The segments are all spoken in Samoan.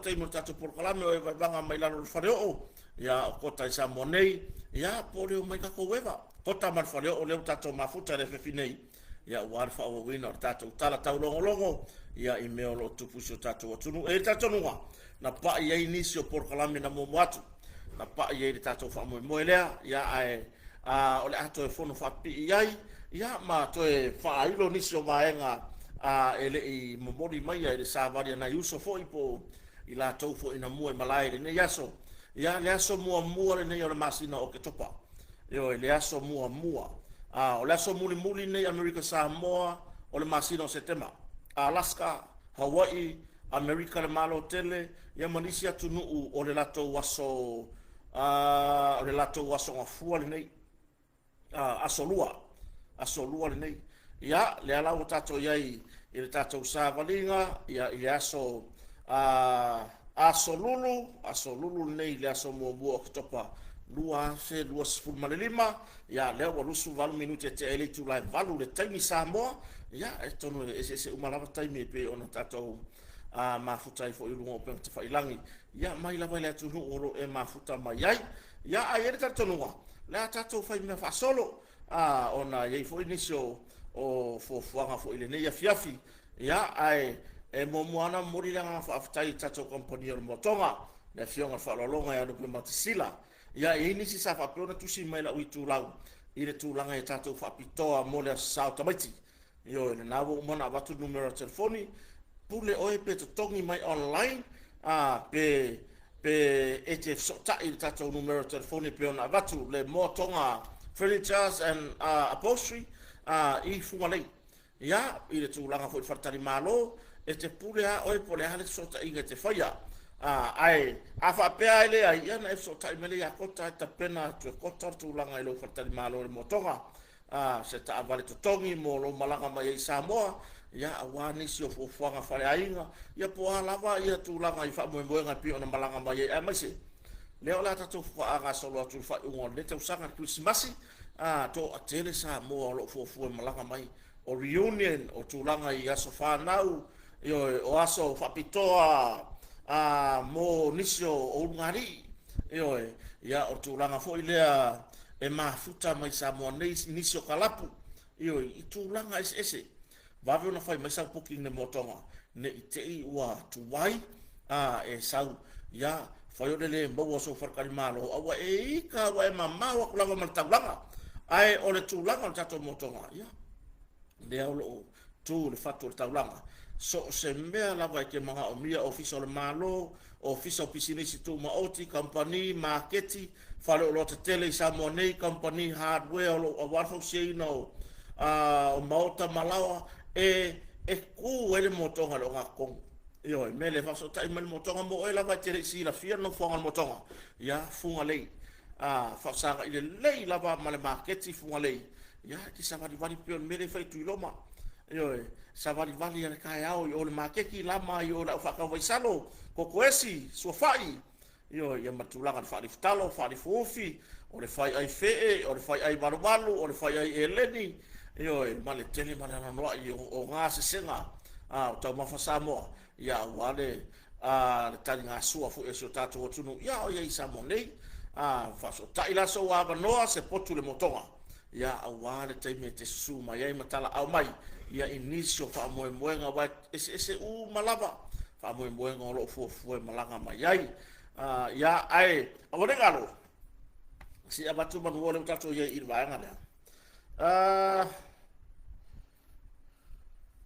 taimi o le tatou polokalame o e vaevaga mai lalo o le faleoo, ia o Kota i Samoa nei, ia po o le omai tatou eva. Kota ma le faleoo lea ua tatou mafuta i le afiafi nei, ia aua le faaauauina o le tatou tala taulogologo, ia i mea o lo o tupu i si o tatou atunuu. E i ai le talitonuga, na pai ai nisi o polokalame na muamua atu, na pai ai le tatou faamoemoe lea, ia ae a, o le a toe fono faapipii i ai, ia ma toe faailo nisi o vaega a, e le i momoli maia i le savali a nai uso foi po o i latou foi na mua i malae i lenei aso. Ia, le aso muamua lenei o le masina o Oketopa. Ioe, le aso muamua. A, o le aso mulimuli lenei Amerika Samoa o le masina o Setema. Alaska, Hawaii, Amerika le Malo Tele, ia ma nisi atunuu o le latou aso, a, o le latou aso gafua lenei. A, aso lua, aso lua lenei. Ia, lea la ua tatou i ai i le tatou savaliga, ia, i le aso, a, aso Lulu, aso Lulu lenei i le aso muamua o Oketopa 2025, ia, lea ua 28 minute e tea ai le itula e 8 i le taimi Samoa, ia, atonu e eseese uma lava taimi e pei ona tatou a, mafuta ai foi i luga o upega tafailagi, ia, mai lava i le atunuu o lo o e mafuta mai ai. Ia, ae i ai le talitonuga, le a tatou fai mea faasolo, a, ona e i ai foi nisi o, o fuafuaga foi i lenei afiafi, ia, ae e muamua lava ona momoli le agaga faafetai i le tatou kamupani o le Moatoga, le Afioga i le Faaaloaloga ia Lupe Matasila. Ia, e i ai nisi sa faapea ona tusi mai i lau itulau i le tulaga ia tatou faapitoa mo le Aso Sa o Tamaiti. Ioe, lena ua uma ona avatu le numera telefoni, pule oe pe totogi mai online, a, pe, pe e te fesootai i le tatou numera telefoni pei ona avatu, le Moatoga Furnitures and uh, Upholstery uh, i Fugalei. Ia, i le tulaga foi i le faletalimalo, e te pule a oe po o le a le fesootaiga e te faia. A, ae, a faapea e leai, ia na e fesootai mai lea ia Kota e tapena atu e Kota le tulaga i lou faletalimalo i le Moatoga. a se taavale totogi mo lou malaga mai ai i Samoa, ia, aua nisi o fuafuaga faaleaiga, ia po o a lava ia tulaga i faamoemoega e pei ona malaga mai ai, aemaise lea o le a tatou faagasolo atu i le faaiuga o lenei tausaga, le Kerisimasi, a, toatele Samoa o lo o fuafua e malaga mai, o reunion, o tulaga i aso fanau, ioe, o aso faapitoa a, mo nisi o, o ulugalii, ioe, ia, o tulaga foi lea e mafuta mai Samoa nei nisi o kalapu, ioe, i tulaga eseese. Vave ona fai mai sau booking le motoga, ne i te i ua tuai, a, e sau, ia, fai o le le maua o sou faletalimalo, a ua e ika, ua e mamao atu lava ma le taulaga. Ae o le tulaga o le tatou motoga, ia, lea o lo o tu le fatu o le taulaga. So o se mea lava e te manaomia, ofisa o le Malo, ofisa o pisinisi tumaoti, kamupani, maketi, faleoloa tetele i Samoa nei, kamupani hardware o lo o aua le fausiaina o, o maota ma laoa, e, e ku ai le motoga i le ogatotonu. Ioe, mea lea, faafesootai mai le motoga mo oe lava e te le i silafia le nofoaga o le motoga. Ia, Fugalei. A, faafesagai lelei lava ma le maketi Fugalei. Ia, e te savalivali pei o le mea lea e fai i Tuiloma. Ioe, savalivali a le taeao i o le maketi, lama i o le au faatau vaisalo, kokoesi, suafai, ioe, ia ma le tulaga i le faalifutalo, faalifuufi, o le fai ai fee, o le fai ai valuvalu, o le fai ai eleni, ioe, ma le tele ma le anoanoai o, o gasesega a, o taumafa Samoa, ia aua le, a, le taligasua foi a si o tatou atunuu, ia o i ai i Samoa nei, a, faasootai la sou avanoa, se potu le motoga. Ia, aua le taimi e te susu mai ai ma talaau mai, ia, i nisi o faamoemoega, aua e eseese uma lava faamoemoega o lo o fuafua e malaga mai ai. Uh, ia, ae, aua ne i galo, se i avatu manu o lea ua tatou i ai i le vaega lea. Uh,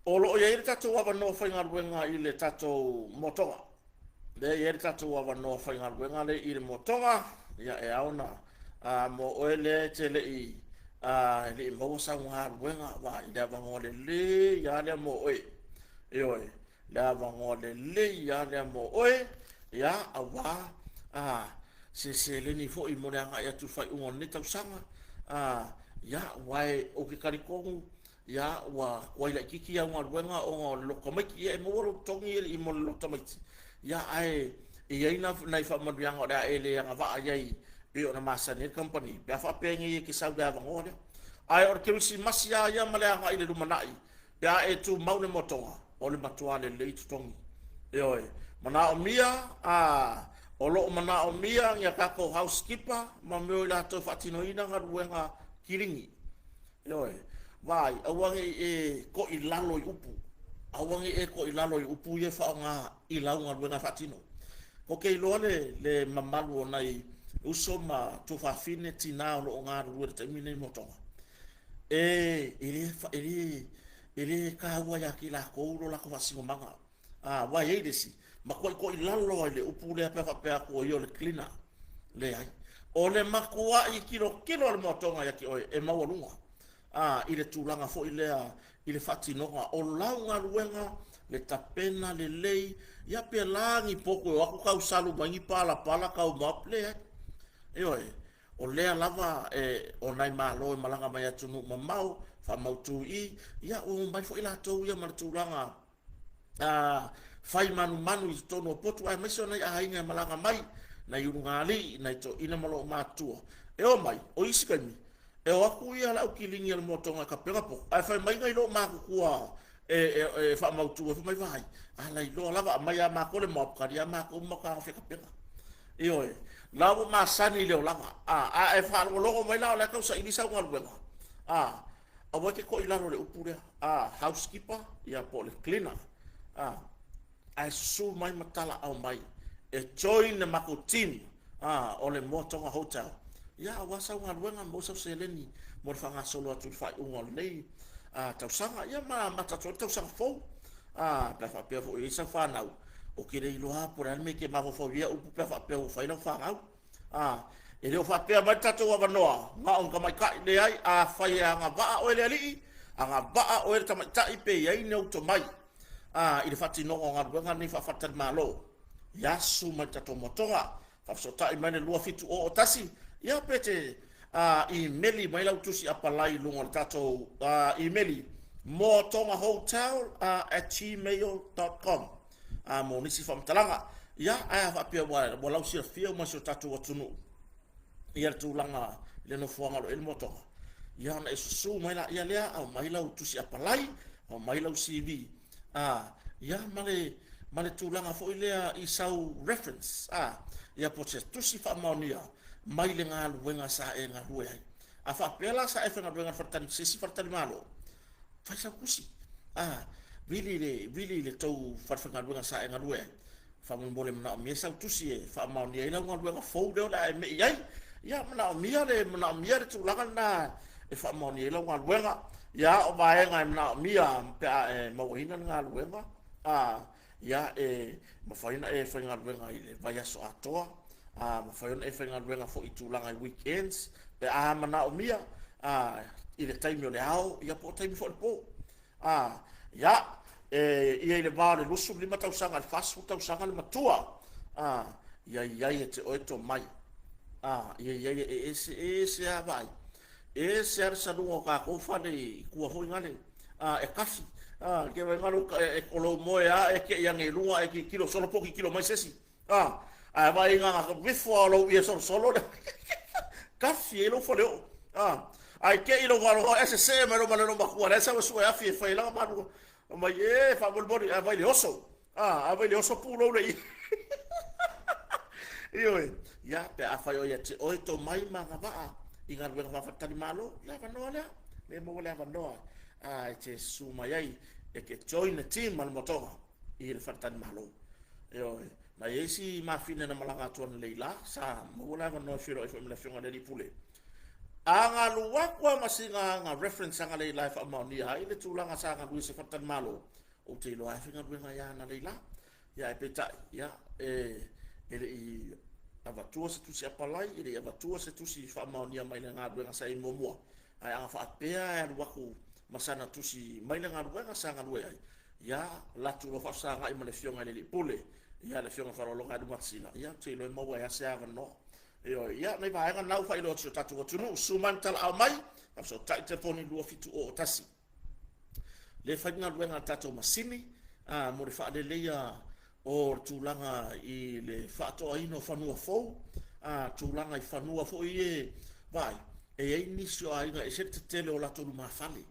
o lo o i ai le tatou avanoa faigaluega i le tatou motoga. Lea e i ai le tatou avanoa faigaluega lea i le motoga, ia e ao ona a, mo oe lea e te le i a, e le i maua sau galuega, aua i le avanoa lelei lava lea mo oe. Ioe, le avanoa lelei lava lea mo oe, ia, aua a, se seleni foi mo le agai atu i le faaiuga o lenei tausaga, a, ia, aua e, ou te talitonu Ia, ua tuai laitiiti au galuega ona o le loto tamaiti. Ia, e maua lou totogi alii mo le loto tamaiti. Ia, ae e i ai nai faamanuiaga o le a e le agavaa i ai pei ona masani ai le kamupani, pe a faapea nei e te sau i le avanoa lea. Ae o le Kerisimasi lava ia ma le agai i le lumanai, pe a e tumau le motoga, o le matua lelei totogi. Ioe. Manaomia, a, o lo o manaomia ni a tatou housekeeper ma mea o i latou e faatinoina galuega kilini. Ioe. Vaai, aua ne i e ko'i lalo i upu. Aua ne i e ko'i lalo i upu ia e faaaoga i lau galuega e faatino. Ou te iloa le, le mamalu o nai uso ma tuafafine, tinā o lo o galulue i le taimi lenei i Motoga, e, e le, e le, e le taua ia te i latou lo latou faasinomaga. A, aua e i ai le isi, matuai toilalo lava i le upu lea pe a faapea atu o ia o le cleaner. Leai. O le matuai tilotilo a le moatoga ia te oe e maualuga, a, i le tulaga foi lea i le faatinoga o lau galuega, le tapena lelei, ia pe la ni potu e o atu tau salu mai ni palapala tau mop, leai. Ioe. O lea lava e, o nai Malo e malaga mai atunuu mamao, faamautu i i, ia ua omai foi latou ia ma le tulaga a fai manumanu i totonu o potu aemaise o nai aiga e malaga mai, nai ulugalii, nai toeaina ma loomatutua. E omai, o isi taimi, e o atu ia le aukilini a le moatoga e kapena potu, ae fai mai nai loomatutua e, e, e faamautu ai, fai mai, vaai, a lailoa lava, aumai a matou le mop, kali a matou ma taofi e kapena. Ioe, la ua masani i le olaga, a, a e faalogologo mai la o la e tau saili sau galuega, a, Aua e te ko'i lalo i le upu lea, a, housekeeper, ia po o le cleaner, a, ae susu mai ma talaau mai e join le matou team, a, o le Moa Tonga Hotel, ia aua sau galuega maua sau seleni mo le faagasolo atu i le faaiuga o lenei a, tausaga, ia ma amata atu ai le tausaga fou, a, pe a faapea foi e i ai sau fanau, ou te le iloa lava po o le a le mea e te mafaufau i ia upu pe a faapea ua fai lau fanau. A, e le o faapea mai le tatou avanoa, na o ni tamaitai, leai, afai e agavaa oe le alii, agavaa oe le tamaitai pe i ai ni ou tomai, a, i le faatinoga o galuega nei faafaletalimalo, ia susu mai le tatou moatoga, faafesootai mai le 2701, ia pe te a, imeli mai lau tusi apalai i luga o le tatou a, imeli moatogahotel@gmail.com. a, mo nisi faamatalaga. Ia, ae a faapea ua, ua lausilafia uma e si o tatou atunuu ia le tulaga i le nofoaga o lo o i ai le moatoga, ia ona e susu mai laia lea, aumai lau tusi apalai, aumai lau CV, a, ia ma le, ma le tulaga foi lea i sau reference, a, ia po o se tusi faamaonia mai le galuega sa e galue ai. A faapea la sa e faigaluega i le faletali, se isi faletalimalo, fai sau tusi. A, vili i le, vili i le tou falefaigaluega sa e galue ai, faamolemole manaomia sau tusi e faamaonia ai lau galuega fou lea o le a e me'i ai. Ia, manaomia le, manaomia le tulaga lena e faamaonia ai lau galuega. Ia, o vaega e manaomia pe a e mauaina le galuega, a, ia, e mafai ona e faigaluega i le vaiaso atoa, a mafai ona e faigaluega foi i tulaga i weekends pe a manaomia, a, i le taimi o le ao, ia po o taimi foi o le po. A, ia, e ia i le va o le 25 tausaga i le 40 tausaga le matua, a, ia i ai e te oe tomai. A, ia i ai e ese ese lava vaai. E ese lava le saluga o tatou fale i tua foi nale, a, e kafi. A, ke wai ngalo e, o lou moe a e ke'i ane i luga e tilotilo solo po o tilotilo mai se isi. A, ae vaai nga vifo a lou ie solosolo le kafi ai lou faleoo. A, ae te i lou aloha e sesee mai lou malelo matua lea sau e sue afi e fai langa malu. Mai e faamolemole ae vai le oso. A, ae vai le oso pulou le ie. Ioe, ia pe afai o ia te oe tomai ma agavaa i galuega faafaletalimalo, le avanoa lea, le maua le avanoa a e te susu mai ai e te join le team a le motoga i le faletalimalo. Ioe, na i ai si mafine na malaga atu ananei la, sa maua le avanoa e feiloai foi ma le afioga i le alii pule. A galu atu lava ma sina aga reference ananei la e faamaonia ai le tulaga sa galue i se faletalimalo, ou te iloa lava e faigaluega ia ananei la. Ia ae peitai, ia, e, e le i avatua se tusi apalai, e le i avatua se tusi faamaonia mai le galuega sa i ai muamua, ae a faapea e alu atu ma sana tusi mai le galuega sa galue ai, ia, latu loa faafesagai ma le Afioga i le Alii Pule, ia, le Afioga Faaaloaloga Elu Matasila, ia, ou te iloa e maua ai lava se avanoa. Ioe, ia, nai vaega na ua faailoa atu i si o tatou atunuu, susu mai ma talaau mai, faafesootai telefoni 2701. Lea e fai galuega a le tatou masini a, mo le faaleleia o le tulaga i le faatoaina o fanua fou, a, tulaga i fanua foi e vaai, e i ai nisi o aiga e ese le tetele o latou lumafale,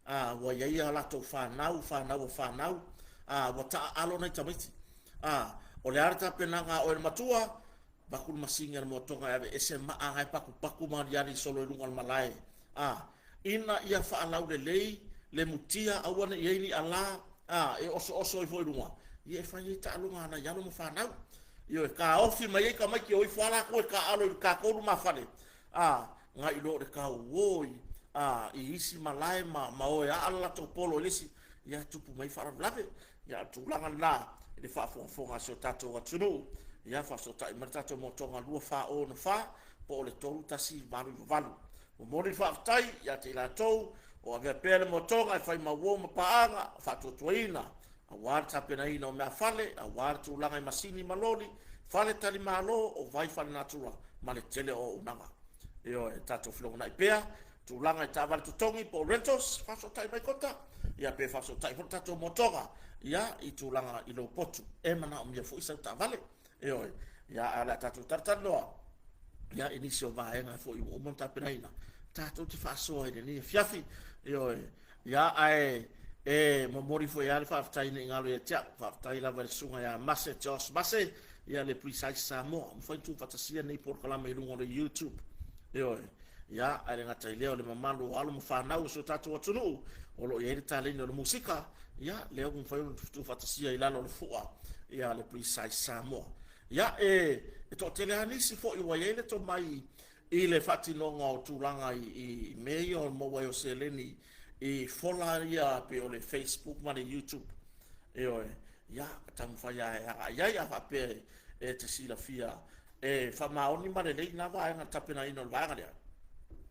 a, ua i ai a latou fanau, fanau a fanau, a, ua taaalo nai tamaiti. A, O le a le tapenaga a oe le matua? Vaku le masini a le moatoga e aveese maa na e pakupaku ma aliali solo i luga o le malae. A, ina ia faalaulelei le mutia aua ne i i ai ni alā, a, e osooso ifo i luga, ia e fai ai taaloga a nai alo ma fanau. Ioe, taofi mai ai tamaiti o ifo a latou e taaalo i tatou lumafale, a, nai lo le tauo i, a, i isi malae ma, ma o e aa le latou polo i le isi, ia tupu mai faalavelave. Ia, o le tulaga lena i le faafogafoga a si o tatou atunuu. Ia, faafesootai mai le tatou motoga 2464 po o le 3198. Momoli le faafetai ia te i latou o avea pea le motoga e fai mauo ma paaga faatuatuaina aua le tapenaina o meafale, aua le tulaga i masini ma loli, fale talimalo, o vai falenatura ma le tele o auaunaga. Ioe, tatou felogonai pea, tulaga i taavale totogi po o rentals, faafesootai mai Kota, ia pe faafesootai foi le tatou motoga, ia i tulaga i lou potu. E manaomia foi sau taavale. Ioe, ia ae o le a tatou talatalanoa, ia i nisi o vaega foi ua uma ona tapenaina, tatou te faasoa i lenei afiafi. Ioe, ia ae e momoli foi lava le faafetai ne i galo ia te au. Faafetai lava i le susuga ia Mase Josh Mase, ia le Precise Samoa. Mafai ona tuufaatasia nei polokalame i luga o le YouTube. Ioe, ia ae le gata i lea o le mamalu o alo ma fanau o si o tatou atunuu o lo o i ai le taleni o le musika, ia lea ua mafai ona tuufaatasia i lalo o le fua ia le Precise Samoa. Ia e e toatele lava nisi foi ua i ai le tomai i le faatinoga o tulaga i mea ia o maua ai o seleni i fola ia pei o le Facebook ma le YouTube. Ioe, ia taumafai lava e agai i ai a faapea e te silafia e faamaoni ma lelei na vaega tapenaina o le vaega lea.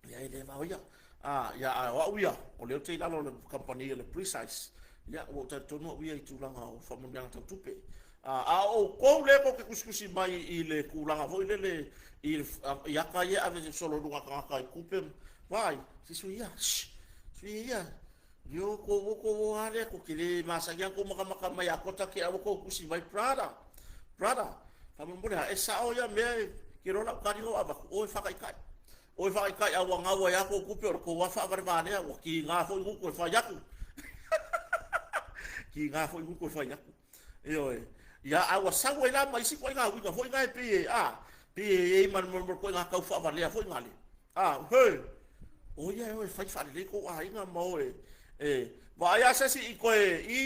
Ia e le vao ia. A, ia a o au ia, o lea ou te i lalo o le kamupani o le Precise. Ia ua ou talitonu au ia i tulaga o faamanuiaga tau tupe. A o outou lea tou te tusitusi mai i le tulaga foi lele i, i ata ia e ave solo i luga o tagata i tupe, vaai, se sui ia, shh, sui ia, yo, kou o kou o a lea, kou te le masani a kou makamaka mai a kota ke aua kou tusi mai, brother, brother, faamolemole a e sao ia mea e, ke loa lau tali o avatu, o e whakaikai. O e whakaikai a ua ngau ai a kou kupe o le kou a whaavalevālea, ua ki ngā foi nguku e whai aku. Ki ngā foi nguku e whai aku. Ioe. Ia, a ua sau ai la ma isi koʻi ngā uiga foi ngā e pei e, a, pei e i ai ma le koʻi ngā kau whaavalea foi ngā le. A, he, o ia e oe whai whaalelei kou āinga ma oe, e, vaai a se esi i koe i,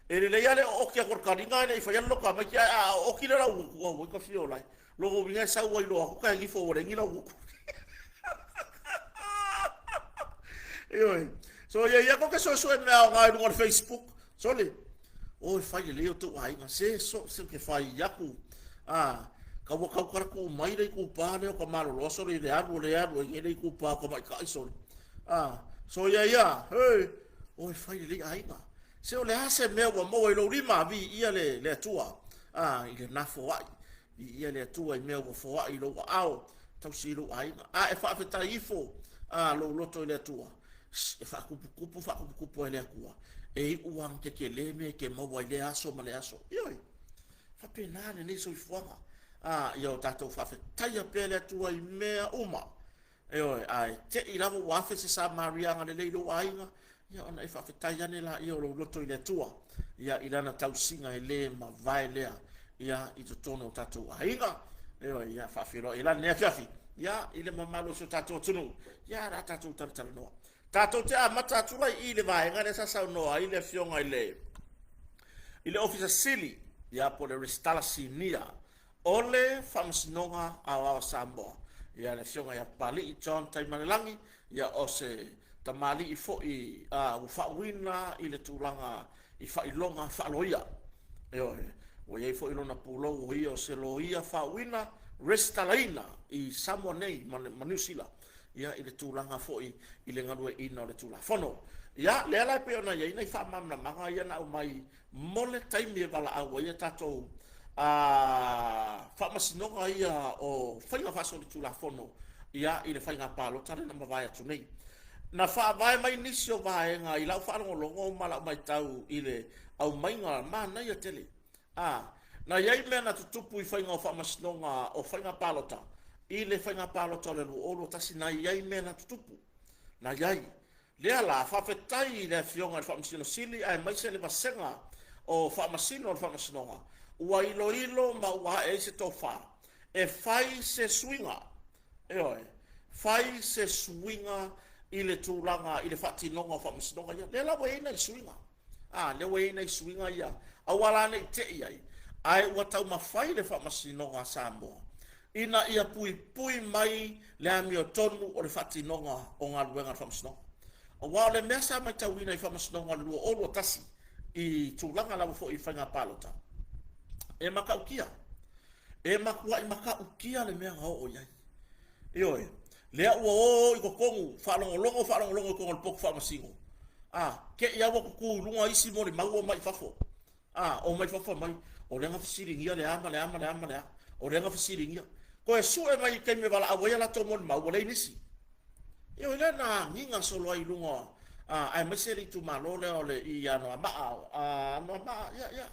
e lelei a le ooki a kore karinga e le i whai a le loka mai ki a, a ooki le rau uku, au oi ka whio lai. Loko uiga e sau ai loa aku ka e gifo ua lengi lau uku. Ioe. So ia ia ko ke soesoe mea o ngā i runga o le Facebook. Sole, o e whai lelei o tō aiga, se, so, se ke whai aku, a, ka ua kaukara ku mai rei ku pā leo ka maloloa sole i le alu o le alu, e rei ku pā ka mai kai sole. A, so ia ia, hey, o e whai lelei aiga. Se o le a se mea ua maua i lou lima, vi ia le, le atua, a, i le nafo ai, vi ia le atua i mea ua foai i lou aao, tausi i lou aiga. A e whaafetai ifo, a, lou loto i le atua, e faakupukupu faakupukupu ai le Atua, e iʻu ana ke kele me ke maua i lea aso ma le aso. Ioe, faapena lenei soifuaga. A, ia o tatou faafetaia pea le Atua i mea uma. Ioe, a e teʻi lava ua afe se Samaria agalelei i lou aiga, ia ona e faafetai ane laia o lou loto i le Atua, ia i lana tausiga e lē mavae lea, ia i totonu o tatou aiga. Ioe, ia faafeiloai ai la lenei afiafi, ia i le mamalu o si o tatou atunuu, ia o le a tatou talatalanoa. Tatou te amata atu la i i le vaega lea sa saunoa ai le afioga i le i le Ofisa Sili, ia po o le Resitala Sinia o le Faamasinoga Aoao a Samoa, ia le afioga ia Papalii John Taimalelagi, ia o se tamalii foi a ua faauuina i le tulaga i faailoga faaloia. Ioe, ua i ai foi lona pulou o ia o se loia faauuina resitalaina i Samoa nei ma Niu Sila, ia, i le tulaga foi i le galueaiina o le Tulafono. Ia, lea la e pei ona i ai nai faamalamalamaga ia na aumai mo le taimi e valaau ai a tatou faamasinoga ia o faiga faasolitulafono ia i le faiga palota lea na mavae atu nei. Na faavae mai nisi o vaega i lau faalogologo ma lau matau i le aumaiga manaia tele. A, na i ai mea na tutupu i faiga o faamasinoga o faiga palota i le faiga palota o le 2021, na i ai mea na tutupu. Na i ai. Lea la, faafetai i le Afioga i le Faamasino Sili aemaise le vasega o Faamasino o le Faamasinoga. Ua iloilo ma ua ae ai se tofa e fai se suiga, ioe, fai se suiga i le tulaga i le faatinoga o faamasinoga ia. Lea la ua i ai nai suiga. A, lea ua i ai nai suiga ia, aua la ne i te i ai, ae ua taumafai le Faamasinoga a Samoa ina ia puipui mai le amiotonu o le faatinoga o galuega a le Faamasinoga. Aua o le mea sa matauina i Faamasinoga o le 2021 i tulaga lava foi i faiga palota, e matautia, e matuai matautia le mea na oo i ai. Ioe, lea ua o i totonu, faalogologo, faalogologo i totonu o le potu faamasino, a, te i lava ua tutu i luga isi molimau ua omai i fafo, a, omai fafo mai, o lea na fesiligia le a ma le a ma le a ma le a, o lea na fesiligia. Toe sue mai i taimi e valaau ai a latou molimau, ua leai nisi. Ioe, lea na agiga solo ai i luga, a, aemaise le itumalo lea o le i Anoamaa, a, Anoamaa, ia, ia,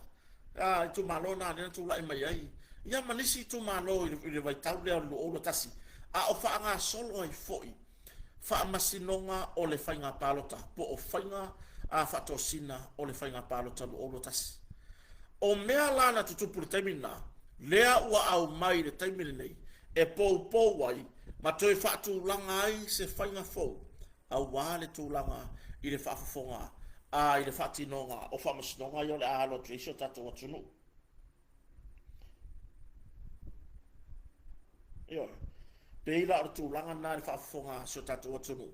a, itumalo na lea na tulai mai ai, ia ma nisi itumalo i le vaitau lea o le 2021, a o faagasolo ai foi faamasinoga o le faiga palota po o faiga a faatosina o le faiga palota 2021. O mea la na tutupu i le taimi lena, lea ua aumai i le taimi lenei e poupou ai ma toe faatulaga ai se faiga fou aua le tulaga i le faafofoga a i le faatinoga o faamasinoga ia o le a alo atu i ai si o tatou atunuu. Ioe. Pei la o le tulaga lena i le faafofoga a si o tatou atunuu.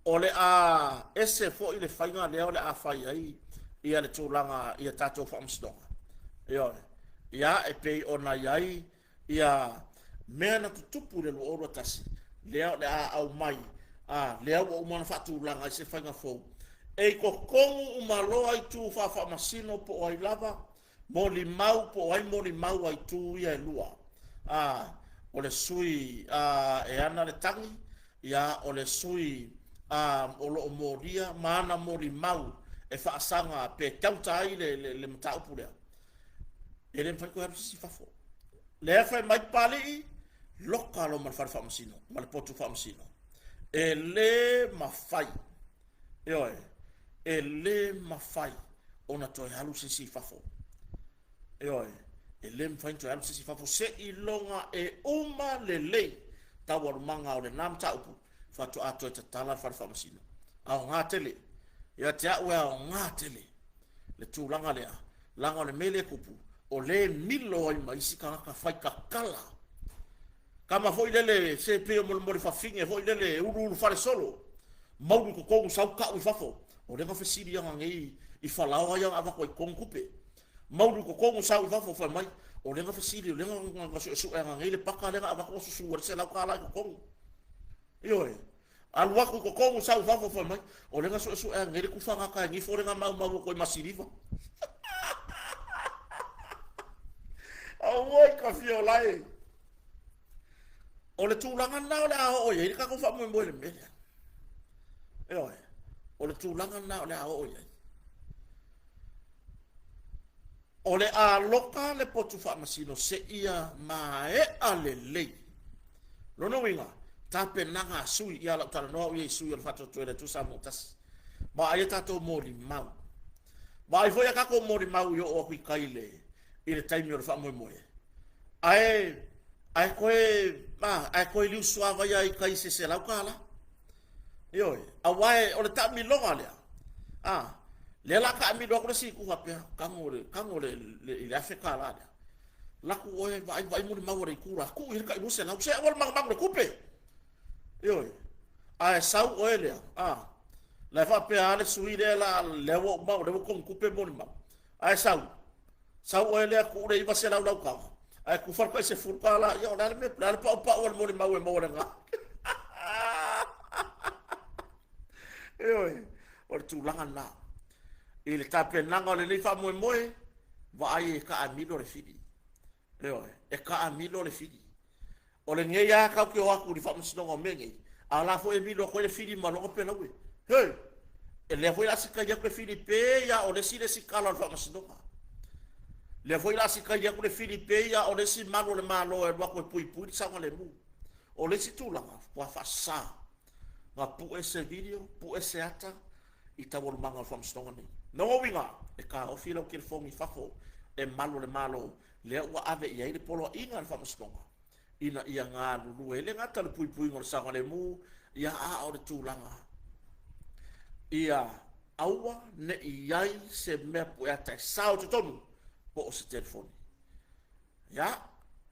O le a ese foi le faiga lea o le a fai ai ia le tulaga i a tatou faamasinoga. Ioe. Ia, e pei ona i ai ia mea na tutupu i le 2021, lea o le a aumai, a, lea ua uma ona faatulaga ai se faiga fou, e i totonu uma loa itu faafaamasino po o ai lava, molimau po o ai molimau a itu ia e lua. A, o le sui a, e ana le tagi, ia, o le sui a, o lo o molia ma ana molimau e faasaga pe counter ai le, le, le mataupu lea. E le mafai toe alu se isi i fafo. Lea fai mai Papalii, loka loa ma le fale faamasino, ma le potu faamasino. E le mafai, ioe, e le mafai ona toe alu se isi i fafo. Ioe, e le mafai ona toe alu se isi i fafo seiloga e uma lelei taualumaga o lena mataupu faatoa toe tatala le fale faamasino. Aoga tele. Ia te au e aoga tele le tulaga lea, leaga o le mea lea e tupu, o lea e milo ai ma isi tagata fai tatala. Tama foi lele, se pei o molemole fafine foi lele, e uluulu fale solo, maulu i totonu sau ka'u i fafo. O lea na fesili ana nei i falaoa ia na avatu ai i totonu tupe. Maulu i totonu sau i fafo fai mai, o lea na fesili, o lea na suesue ana nei le paka lea na avatu ua susu ai le $100 i totonu. Ioe. Alu atu i totonu sau i fafo fai mai, o lea na suesue ana nei le tufa gata e nifo lea na maumau atu ai ma siliva. Auoi ka fiola e. O le tulaga lena o le a oo i ai le tatou faamoemoe i le mea lea. Ioe, o le tulaga lena o le a oo i ai. O le a loka le potu faamasino seia maea lelei. Lona uiga, tapenaga a sui, ia lau talanoa au ia i sui o le Faatuatua i le Atua Samoa Tasi. Vaai a tatou molimau. Vaai foi a tatou molimau i oo atu i tai i le, i le taimi o le faamoemoe. Ae, ae toe, a, ae toe liusuavai ai i tai i se $100. Ioe, aua o le taamiloga lea, a, lea la taamilo atu le isi itu faapea, tago le, tago le, le, i le $1,000 lea. Laku oe, vaai, vaai molimau a le itu la, tuu i ai le tai 200, se aua le magumagu le tupe. Ioe, ae sau oe lea, a, la e faapea lava le sui lea la, lea ua uma, lea ua togitupe molimau. Ae sau, Sau oe lea tuu le 900 lau taga, ae tufa le tai $10, ia o le a le mea, o le a le paupau a le molimau e maua i le ga. Ioe, o le tulaga lena. I le tapenaga o lenei faamoemoe, vaai e taamilo le fili. Ioe, e taamilo le fili. O lenei lava tatou te o atu i le faamasinoga o mea nei, a o la foi e milo atu ai le fili ma lona pelaue. He! E lea foi la sikai atu le fili pei lava o le isi resitala o le faamasinoga. Lea foi la sikai atu le fili pei lava o le isi malu o le Malo e alu atu e puipui le saogalemu. O le isi tulaga, ua faasa na pue se video, pue se ata i taualumaga o le faamasinoga nei. Lona uiga, e taofi lau telefoni i fafo. e malu a le Malo, lea ua ave i ai le poloaiga a le Faamasinoga ina ia galulue. E le gata i le puipuiga o le saogalemu, ia a o le tulaga ia aua ne i i ai se mea pueata e sao i totonu po o se telefoni. Ia,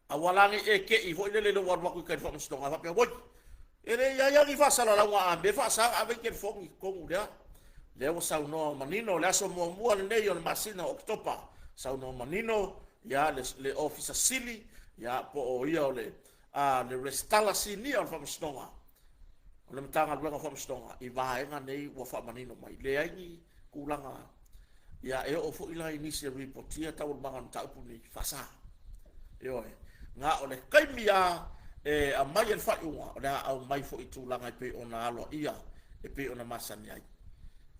aua la ne i e te i foi lele i lou alu atu i tai i le faamasinoga faapea, Oi, e le i ai lava ni faasalalauga a mea faasa ona ave ai telefoni i totonu lea. Lea ua saunoa manino le aso muamua lenei o le masina o Oketopa, saunoa manino ia le, le Ofisa Sili, ia po o ia o le, a, le Resitala Sinia o le Faamasinoga, o le Matagaluega o Faamasinoga i vaega nei ua faamanino mai. Leai ni tulaga Ia, e oo foi la i nisi e ripotia taualumaga o le mataupu lenei, faasa. Ioe. Na o le taimi lava e aumai ai le faaiuga, o le a aumai foi i tulaga e pei ona aloaia, e pei ona masani ai.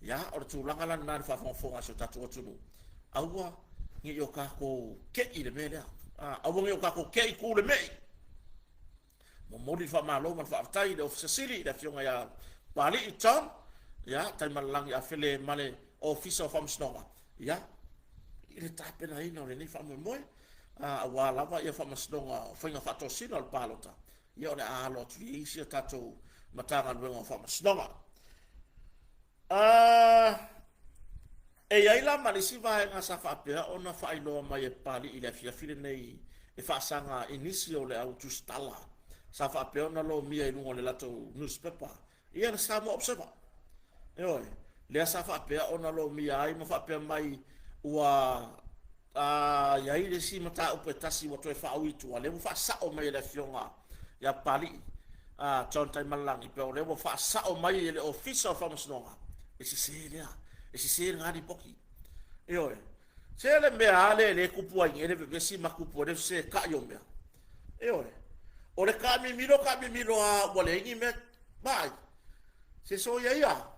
Ia, o le tulaga la lena i le faafogafoga a si o tatou atunuu, aua ne i o tatou te i le mea lea. Aua ne i o tatou te i tu le mei. Momoli le faamalo ma le faafetai i le Ofisa Sili, le Afioga ia Papalii John, ia, Taimalelagi Afele ma le Ofisa o Faamasinoga, ia, i le tapenaina o lenei faamoemoe, aua lava ia faamasinoga o faiga faatosina o le palota, ia o le a alo atu i ai isi a tatou Matagaluega o Faamasinoga. E i ai la ma le isi vaega sa faapea ona faailoa mai e Papalii i le afiafi lenei e faasaga i nisi o le au tusitala sa faapea ona lomia i luga o le latou newspaper, ia le Samoa Observer. Ioe, lea sa faapea ona lomia ai ma faapea mai ua A i ai le isi mataupu e tasi ua toe faaui i tua, lea ua faasao mai e le Afioga ia Papalii a John Taimalelagi, pe o lea ua faasao mai e le Ofisa o Faamasinoga, e sese lea, e sese lena lipoti. Ioe. Se le mea a lea e tupu ai nei le vevesi ma tupu ai le fesetai o mea. Ioe. O le taamimilo taamimilo lava ua leai ni mea, vaai, se soia ia.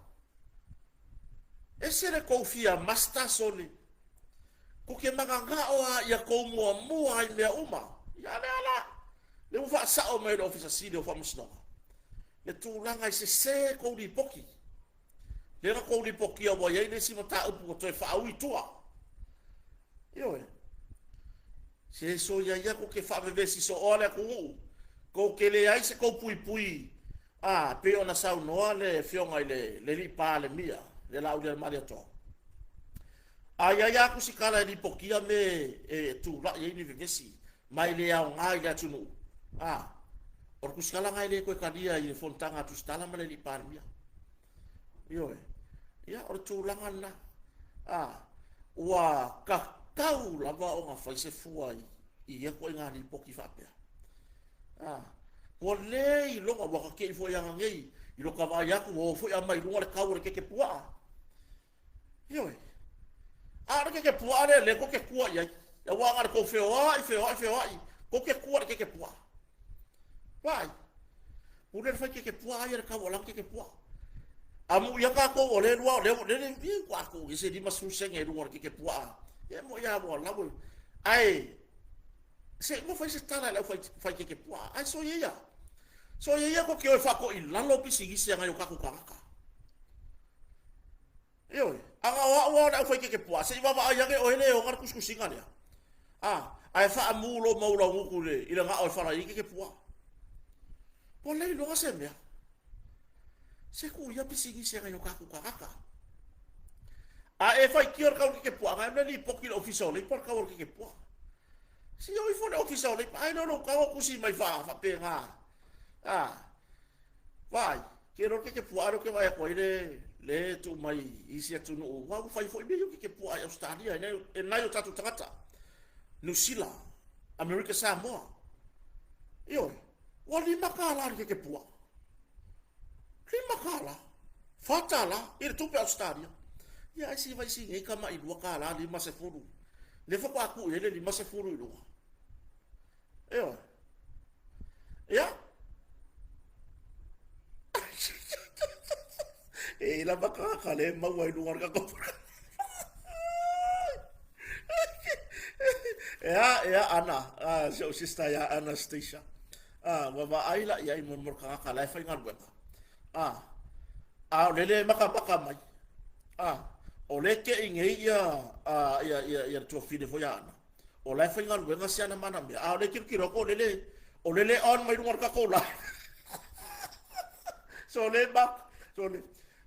Ese le tou fia master sole. Kou te mananao a ia tou muamua i mea uma. Ia lea la, lea ua faasao mai e le Ofisa Sili o Faamasinoga le tulaga e sese tou lipoti. Lea na tou lipotia ua i ai le isi mataupu ua toe faaui i tua. Ioe. Se soia ia kou te faavevesi sooa le atunuu. Kou te leai se tou puipui a pei ona saunoa le Afioga i le Alii Palemia, le Laaulialemalietoa. A i ai lava tusitala e lipotia me e tulai ai ni vevesi ma e le aoga i le atunuu, a, o le tusitala lena e le toe talia i le fonotaga a tusitala ma le Alii Palemia. Ioe. Ia, o le tulaga lena. A, ua tatau lava ona fai se fua i, i ia ituaiga lipoti faapea. A, ua le iloga, ua kakei foi ananei i lo ka vaai atu, ua o foi aumai i luga le tau o le keke puaa. Ioe. A o le keke puaa lea, lea tou te tua i ai. Aua na o le tou feoai, feoai, feoai, tou te tua i le keke puaa. Vaai. Pule le fai keke puaa ia le tau o lana keke puaa. A muia tatou o le lua, o le, le, le, le, ua aku i se 50 sene i luga o le keke puaa. E mo ia ua lau. Ae, se i fai se tala i le au fai, fai keke puaa. Ae soia ia. Soia ia ko ke o e whaako i lalo pisinisi a ngai o kakou tagata. Ioe, a na o a'u a o le aufaikeke puaa, se i vaavaai ane oe le ona le kusikusiga lea. A, ae faamu lou mau laugutu i le, i le gao e fala ai keke puaa. Ua le iloga se mea. Se tuu ia pisinisi a nai o tatou tagata. A e faitio le tau o le keke puaa, na e mea lipoti i le ofisa o Leipa le tau o le keke puaa. Se i o ifo le ofisa o Leipa, ai lea o lou tago tusi mai faa, faapena. A, Vaai, ke loa keke puaa lea ou te vaai atu ai le, le tuu mai i isi atunuu, aua ua fai foi mea ia o keke puaa i Ausetalia, e nai, e nai o tatou tagata, Niu Sila, Amerika Samoa. Ioe, ua $5 le keke puaa. $5, $4 i le tupe Ausetalia. Ia ai si vaisi nei tama i $2, 50. Lea faatoa tuu i ai le 50 i luga. Ioe. Ia. E lava tagata le maua i luga o le tatou Ea, ea, Ana, ah, si ou sister ia Anastasia. Ah, ua vaai la i ai mo le tagata la e faigaluega. Ah, a o le le makamaka mai. Ah, O lea e tei nei ia, a, ia, ia, ia le tuafafine foi a Aana, o la e faigaluega si ana mana mea, a o lea e tilotilo atu o lele, o lele on mai luga o le tatou la. So le ma, so le,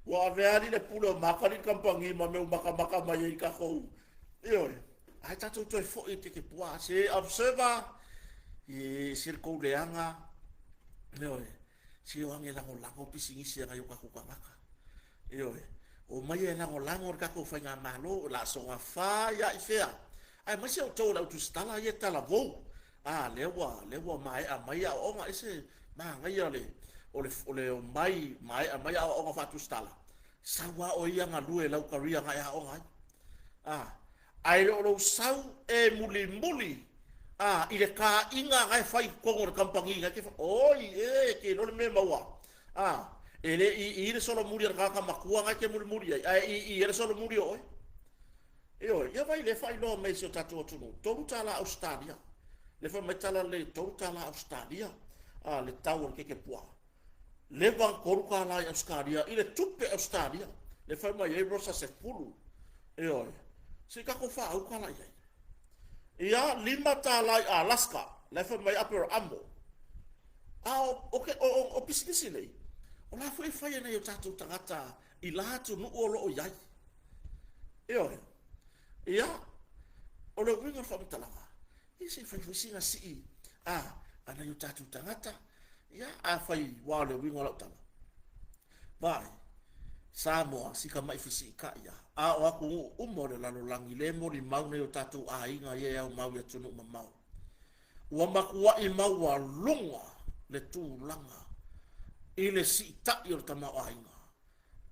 ua avea ali le pule o maka ali le kamupani ma mea ua makamaka mai ai i tatou, ioe, ae tatou toe foi i keke puaa, se observer, e se le tou leaga, ioe, se o age lagolago pisinisi a nai o tatou tagata. Ioe. Omai e lagolago le tatou faigamalo, o le a soga fa ia i fea. Aemaise outou o le au tusitala ia e talavou. A, lea ua, lea ua maea mai aoaoga, ese manaia le, o le, o le omai maea mai aoaoga faatusitala, sau lava oe ia galue i lau career na e aoga ai. A, ae le o lou sau e mulimuli a, i le taaiga na e fai i totonu o le kamupani na e te fai, oi e, e te iloa le mea e maua. A, e le ii le solomuli a le tagata matua na e te mulimuli ai, ae ii ai le solomuli o oe. Ioe, ia vai lea e faailoa mai i si o tatou atunuu, $3 Ausetalia. Lea fai mai tala lelei, $3 Ausetalia a, le tau o le keke puaa. Leva na $3 i Ausetalia, i le tupe Ausetalia. Lea fai mai ai Rosa 10. Ioe, se i tatou faauka la i ai. Ia, $5 i Alaska, la e fai mai Aperamo. A o, o, o, o, o pisinisi nei, o la foi e fai e nai o tatou tagata i la atunuu o lo o i ai. Ioe. Ia, o le uiga o le faamatalaga, ia se i fai foi sina sii a, a nai o tatou tagata, ia, afai, ua o le uiga o lau tala, vaai, Samoa, si tamai fesiitai lava, a o atunuu uma o le lalolagi lea e molimau nai o tatou aiga ia e aumau i atunuu mamao, ua matuai maualuga le tulaga i le siitai o le tamaoaiga.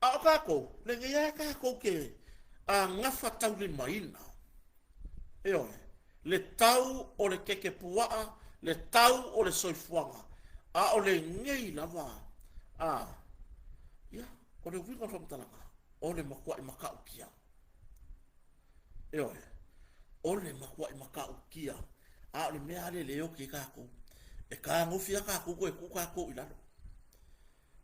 A o tatou, lenei lava tatou te gafataulimaina, ioe, le tau o le keke puaa, le tau o le soifuaga, a o lenei lava, a, ia, o le uiga o le faamatalaga, o le matuai matautia. Ioe, o le matuai matautia, a o le mea lava lea e oti ai tatou, e tagofi lava tatou toe tuu tatou i lalo.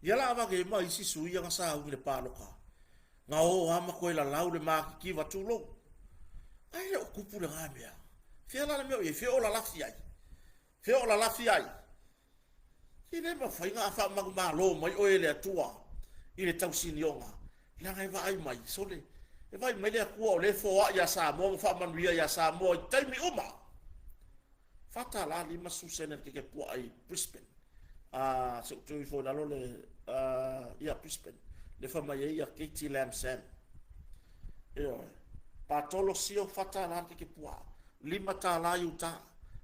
Ia la avane ai ma isi sui ia na sauni i le palota, na o lava ma toe lalau le matitiva tulou. Ae le o tupu lena mea. Fea la le mea o i ai? Fea o lalafi ai? Fea o lalafi ai? E le mafai ona faamanumalo mai oe e le Atua i le tausinioga, leaga e vaai mai, sole, e vaai mai le Atua o lea e foai ia Samoa ma faamanuia ia Samoa i taimi uma. $4.50 sene le keke puaa i Brisbane. A, se i ou toe ifo i lalo le, ia, Brisbane. Le fai mai ai ia Katie Lam Sam. Ioe. Patolo sio $4 le keke puaa. $5 i Utah.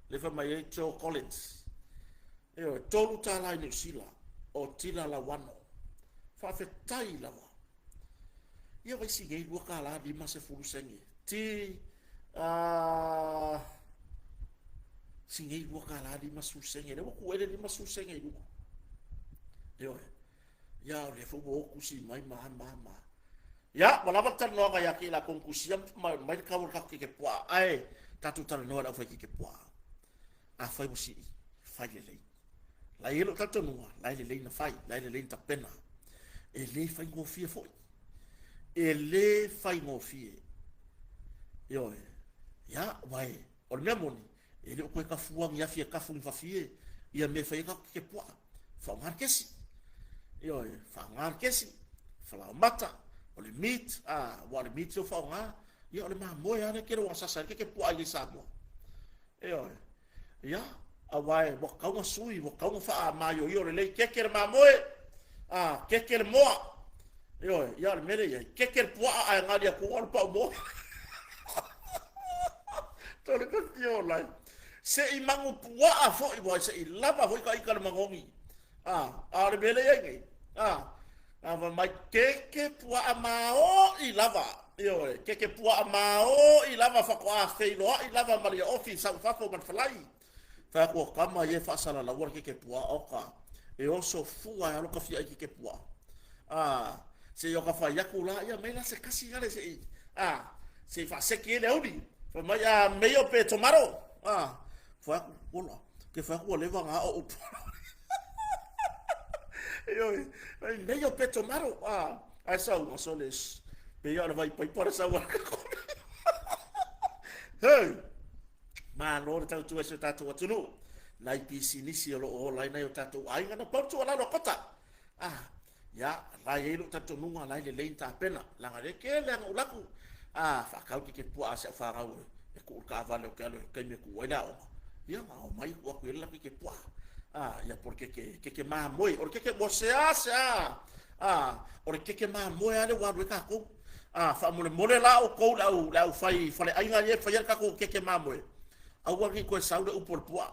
Le fai mai ai Joe Collins. Ioe, $3 i Niu Sila. O Tila Lawano. Faafetai lava. Ia vai singei $2.50. Ti uh, singei $2.50. Lea ua tuu ai le 50 sene i luga. Ioe. Ia o lea foi ua o tusi mai ma ma ma. Ia, ua lava le talanoaga ia te i latou na tusia mai le tau o le tatou keke puaa. Ae tatou talanoa i le aufai keke puaa. Afai ua sii, fai lelei. La e i ai lou talitonuga, la e lelei na fai, la e lelei na tapena. E le faigofie foi. E le faigofie. Ioe. Ia, uae, o le mea moni, e le o toe tafua ni afi e tafu ni fafie, ia mea e fai ai tatou keke puaa. Faaaoga le kesi. Ioe, faaaoga le kesi, falaomata, o le meat, a, ua o le meat lea ua faaaoga, ia o le mamoe lava lea e tele ua sasa ai le keke puaa i Samoa. Ioe. Ia, aua e ua tatau ona sui, ua tatau ona faamaioio lelei, keke le mamoe, a, keke le moa. Ioe, ia o le mea lea e i ai, keke le puaa ae gali atu o le pau moa. Tole ka fia o lai. Se i magu puaa foi, ua se i lava foi ka ika le magogi. A, a o le mea lea e i ai nei, a, a mai keke puaa maoi lava. Ioe, keke puaa maoi lava faatoa feiloai lava ma le ofi sau fafo ma le falai. Fai atu o tama ia e faasalalaua le keke puaa oka. E oso fua e alo ka fia ai keke puaa. A, se i o ka fai atu la, ia mai la se kasi ngale se i, a, se i faaseki ai le auli. Fai mai, a, meio pe tomaro. A, fai atu, ola, ke fai atu ua leva na aʻo upu. Ioe, mai meio pe tomaro. A, ae sau, sole, Pei o le vai paipa le sau a Hei! Malo le tautua i si o tatou atunuu. Nai pisinisi o lo o ola ai nai o tatou aiga na pau tuualalo a Kota. Ah, ia, la e i ai lou talitonuga, la e lelei ni tapena. Leaga le tele lava na ou laku, a, faatau keke puaa a si au fanau e tuu i le taavale ou te alu i le taimi e tuu ai le aoga. Ia, na omai tuu atu i ai le latou keke puaa. A, ia po o le keke, keke mamoe. O le keke, ua seasea, a, o le keke mamoe lava lea ua alu ai tatou. A, faamolemole la outou le au, le aufai faleaiga ia e faia le tatou keke mamoe, aua ne i toe sau le upu o le puaa.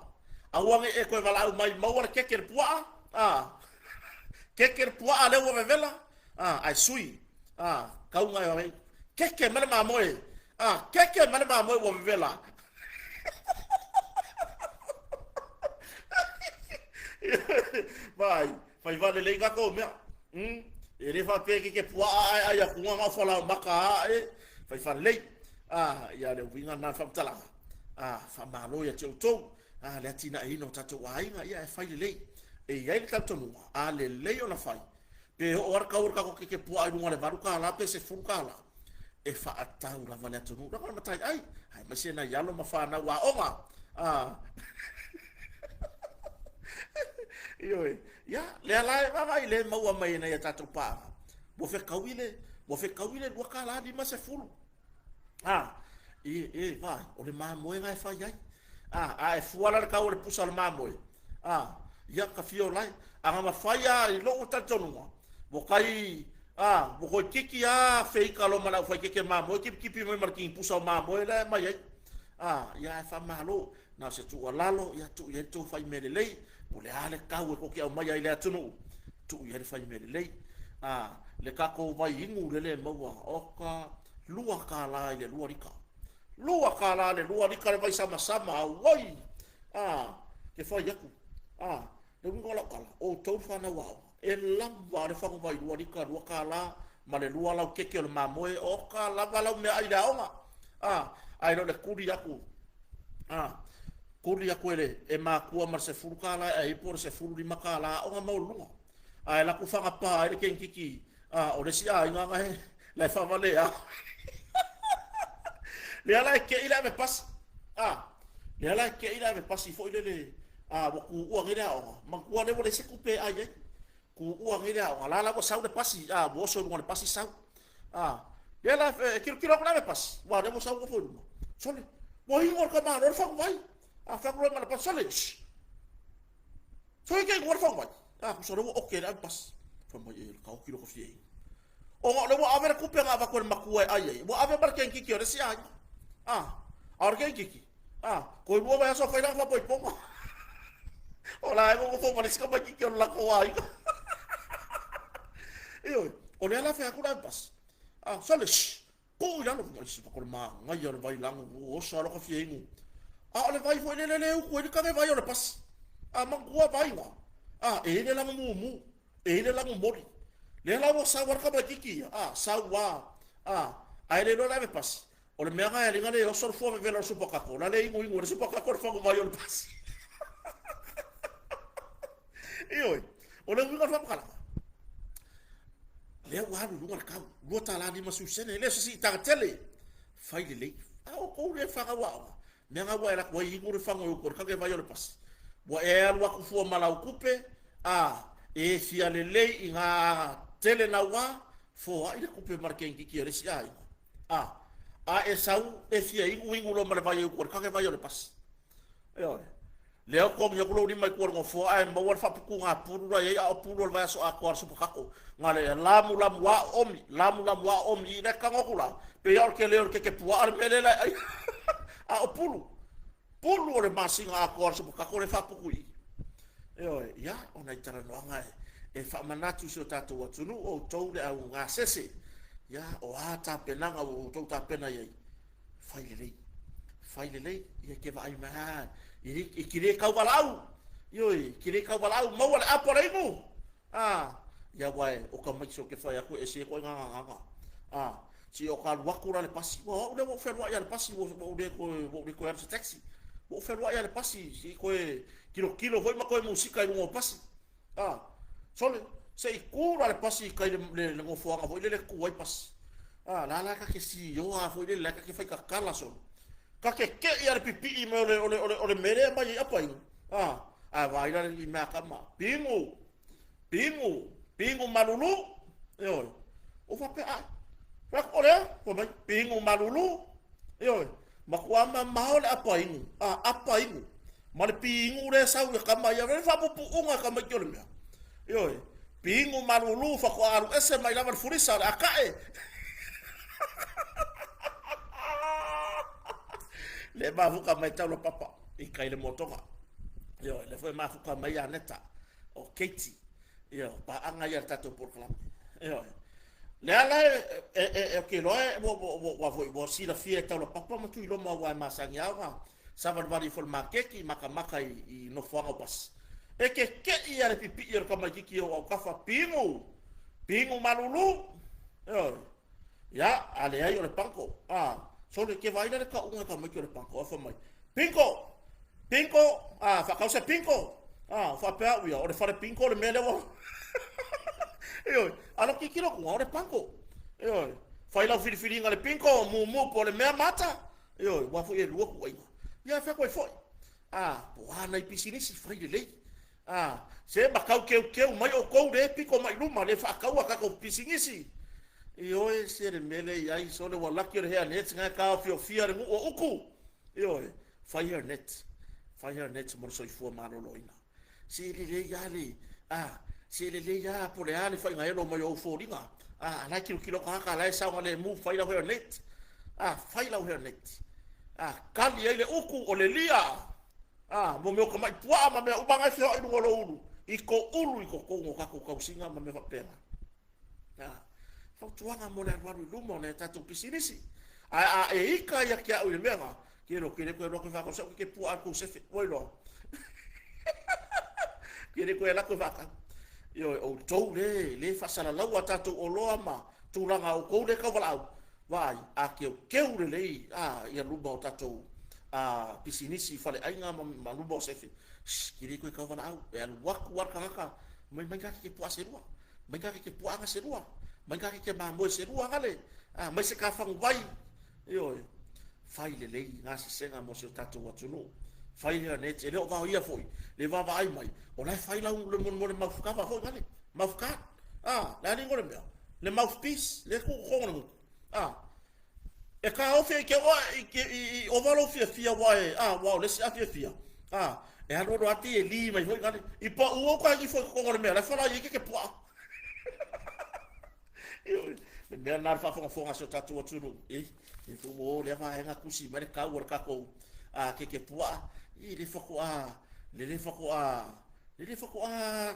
Aua ne i e toe valaau mai, maua le keke i le puaa, a, Keke le puaa lea ua vevela, a, ae sui, a, kauga e ai, keke mai le mamoe, a, keke mai le mamoe ua vevela. Vai, fai vale lei tatou mea. Mm? E le faapea keke puaa ae ai atu na o falaomaka a e, fai falelei. A, ia le uiga na faamatalaga. A, faamalo ia te outou. A, le atinaeina o tatou aiga, ia e fai lelei. E i ai le talitonuga, a lelei ona fai, pe oo lava le kau o le tatou keke puaa i luga o le $8 pe $10, e faatau lava le atunuu. Leaga o le matai ai, aemaise nai alo ma fanau aoga. A, ioe, ia, lea la e vaavaai le maua mai e nai a tatou paaga. Ua fetaui le, ua fetaui le $2.50. A, e, e, vaai, o le mamoe e fai ai. A, a e fua la le kau o le pusa o le mamoe. A, ia ka fio lai. A nga mafai a i lou talitonuga, ua kai, a, ua toeitiiti a feika loa ma le aufai keke mamoe, kipikipi mai ma le kini pusa o mamoe la e aumai ai. A, ia ae faamalo, na o se tuualalo, ia tuu i ai le tou fai mea lelei, po o le a le kau e tou te aumaia ai i le atunuu, tuu i ai le fai mea lelei. A, le tatou vai inu lele e maua, oka, $2 i le 2 lita. $2 i le 2 lita le vai samasama, auoi! A, ke fai atu, a, le uiga o lau tala, o outou le fanau aoga, e lava le faguvai 2 lita, $2 ma le 2 lau keke o le mamoe, oka lava lau meaai i le aoga. A, ae le o le tuli atu, a, tuli atu e le e makua ma le $10 e ai po o le $15 aoga maualuluga. Ae latou fagapa ai le kenkiki, a, o le isi aiga na e, la e faavalea. Lea la e kei le ave pasi. A, lea la e kei le ave pasi foi lele, a, ua tuua nei le aoga. Manatua lea ua leai se tupe e ai ai. Tuua nei le aoga. La la ua sau le pasi, a, ua oso i luga o le pasi sau. A, lea la e tilotilo atu le ave pasi, ua lea ua sau nofo i luma. Sole, ua igo le tamaloa le faguvai. A, fai atu loa ma le pasi, sole, shh. Sole ke igoa le faguvai. A, tusa lea ua oke le ave pasi. Fai mai, e, taoki loko fia inu. Ona o lea ua ave le tupe na avatu e le matua e ai ai, ua ave ma le kenkiki o le isi aiga. A, a o le kenkiki, a, toe lua vaiaso fai lana faapoipoga. O la e nonofo ma le isi tamaititi o le latou aiga. Ioe, o lea la fai atu le ave pasi. A, sole, shh, Puu i lalo, ai se o le manaia o le vai lago, ua oso lava ka fia inu. A o le vai foi lele le utu ai le kane vai o le pasi. A manatua vai na, a e i le lago mumu, e i le lago moli. Lea la ua sau a le tamaititi ia, a sau a, a, ae le iloa le ave pasi. O le mea na e aliga le oso le fua vevela o le supakako, la le inuinu e le supakako le fagu vai o le pasi. Ioe, o le uiga o le faamatalaga, lea ua alu i luga le kau, $2.50, e le o se siitaga tele, fai lelei. A outou lea e fanau aoga, mea na ua e alu atu ai inu le fagu e utu ai le kage vai o le pasi. Ua e alu atu fua ma lau tupe, a e fia lelei i ngā tele naua, foai le tupe ma le kenkiki a le isi aiga. A, a e sau e fia inu inu loa ma le vai e utu ai le kage vai o le pasi. Ioe. Lea ua togi atu lou lima i tua o le nofoa ae maua le faaputuga pulu la i ai a o pulu o le vaiaso atoa a le supakako. Na le lamulamu a o omi, lamulamu a o omi i le tago atu la, pei a o le tele o le keke puaa le mea lea la e ai. A o pulu, pulu o le masina atoa a le supakako le faaputu i i. Ioe, ia, o nai talanoaga e faamanatu i si o tatou atunuu, o outou le au gasese, ia, o a tapenaga ua outou tapena i ai, Fai lelei. Fai lelei, ia ke vaai mai a, i ki le kau valaau. Ioe, i ki le kau valaau, maua le apo le inu. A, ia wae, o ka maiso ke whai aku e se koe ngā ngā A, si o ka alu aku la le pasi, ua au le ua whenua ia le pasi, ua ua le koe, ua le koe alu se taxi. Ua whenua ia le pasi, si koe kilo kilo hoi ma koe musika i lunga o pasi. A, sole, se i kū la le pasi i kai le, le, le ngofoanga foi le le kū ai pasi. A, la la ka ke sioa foi lele, la ka ke fai kakala solo. Ka ke keʻi a le pipiʻi mai o le, o le, o le, o le mele mai i apa inu. A, a vaai la le mea kama. Pingu, pingu, pingu malulu. Ioe. O faapea ai. Fai atu, o lea, fai mai, pingu malulu. Ioe. Matua mamao le apa inu. A, apa inu. Ma le piingu lea e sau i le kama ia, le faapupuuga e tamaiti o le mea. Ioe, piingu malulu faatoa alu ese mai lava le fulisa o le akae. Le mafuka mai taula papa i kai le motoga. Ioe, le foi mafuka mai ia Neta o Katie. Ioe, paaga ia le tatou polokalame. Ioe. Le ala e, e, e, e, ke loa e, ua, ua, ua, ua, ua, ua silafia e taula papa ma Tuiloma ua e masani ao Savalivali ifo i le maketi, makamaka i nofoaga o pasi. E kekeʻi a le pipiʻi o le tamaititi o autafa, pigu, pigu malulu, ioe. Ia, a leai o le panko. A, sole, ke vaai la le kauga e tamaiti o le panko, a fai mai, Pinko! Pinko! A, faakau se pinko! A, o faapea au ia, o le fale pinko le mea lea ua... Ioe, a lo kikilo kuga, o le panko. Ioe, fai lau filifiliga le pinko, mumu po o le mea mata. Ioe, ua foi e lua kuaiga. Ia, fea koe foi. A, po a nai pisinisi, fai lelei. A, se makau keukeu mai oukou le piko mai luma, le faakaua tatou pisinisi. Ioe, se le mea lea i ai, sole ua laki o le hea net, ngai ka ofiofia le nuu o uku. Ioe, fai hea net, fai hea net mo le soifua maloloina. Se lelei lava le, a, se lelei lava po o le a le faigaelo mai o ou foliga. A, a la e kilokilo tagata, a la e saogalemu, fai lau hairnet. A, fai lau hairnet. A, kali ai le uku o le lia. A, mo mea o tamai puaa ma mea uma na e feoai i luga o lou ulu, i kou ulu i totonu o tatou tausiga ma mea faapena. A, fautuaga mo le alualu i luma o nai a tatou pisinisi. Ae a e ika ia te au i le mea na, ke lo ke le koe loa koe whakau, sa ke pua a kou sefe, ua iloa. Ke le koe ala koe whakau. Ioe, outou le, le faasalalau a tatou oloa ma tulaga o kou le kauvalaau, vaai, a keukeu lelei a, ia luma o tatou a, pisinisi, faleaiga ma, ma luma o sefe. Shh, ke le koe kauvalaau, e alu atu a le tagata, mai mai ka ke pua se lua. Mai ka ke puaga se lua, mai ka ke mamoe se lua gale, a mai se ka fagu vai. Ioe, fai lelei gasesega mo si o tatou atunuu. Fai lea net, e le o vaoia foi, le vaavaai mai, o la e fai lau le mo le mouth cover foi gale, mouth guard. A, le a le igoa o le mea? Le mouthpiece, le tuu i totonu o le gutu. A, E kaofi ai ke oa i ke i i ova lou fiafia ua e a ua o le isi a fiafia a e alualu ati e li mai foi kale i pa u au ka ifo i totonu o le mea la e whala ai ke ke puaa. Ioe, le mea na le faafogafoga a si o tatou atunuu, e, e fo o lea vaega kusi mai le kau o le tatou a ke ke puaa, i le fakoa, le le fakoa, le le fakoa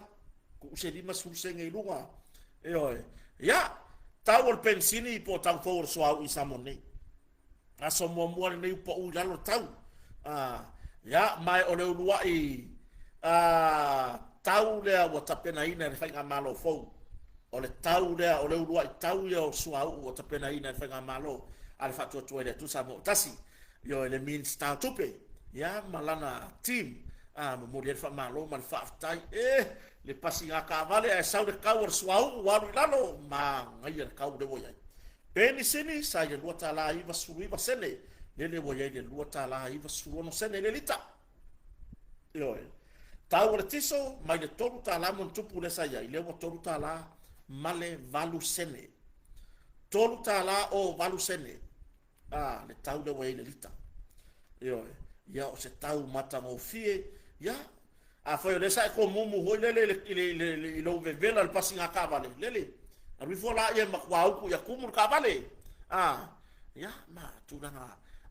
Tuu se 50 sene i luga. Ioe. Ia, tau o le penisini po o tau fou o le suauu i Samoa nei. Aso muamua lenei ua pau i lalo le tau. Ah, ia, ma o le uluai ah, tau lea ua tapenaina e le faigamalo fou. O le tau lea, o le uluai tau ia o suauu ua tapenaina e le faigamalo a le Faatuatua i le Atua Samoa Tasi. Ioe, le Minisita o Tupe, ia, ma lana team. A, momoli ai le faamalo ma le faafetai. E, le pasiga taavale ae sau le tau o le suauu ua alu i lalo, manaia le tau lea ua i ai. Penisini sa i le $2.99 sene, lele ua i ai le $2.96 sene le lita. Ioe. Tau o le tiso mai le $3 ma ona tupu lea sa i ai, lea ua $3 ma le 8 sene. $3.08 sene. A, le tau lea ua i ai le lita. Ioe. Ia, o se tau matagofie. Ia, afai o lea sa e tomumu foi lele i le, i le, i le, i lou vevela i le pasiga taavale, lele, alu ifo la ia e matua utu ia tumu le taavale. A, ia, ma tulaga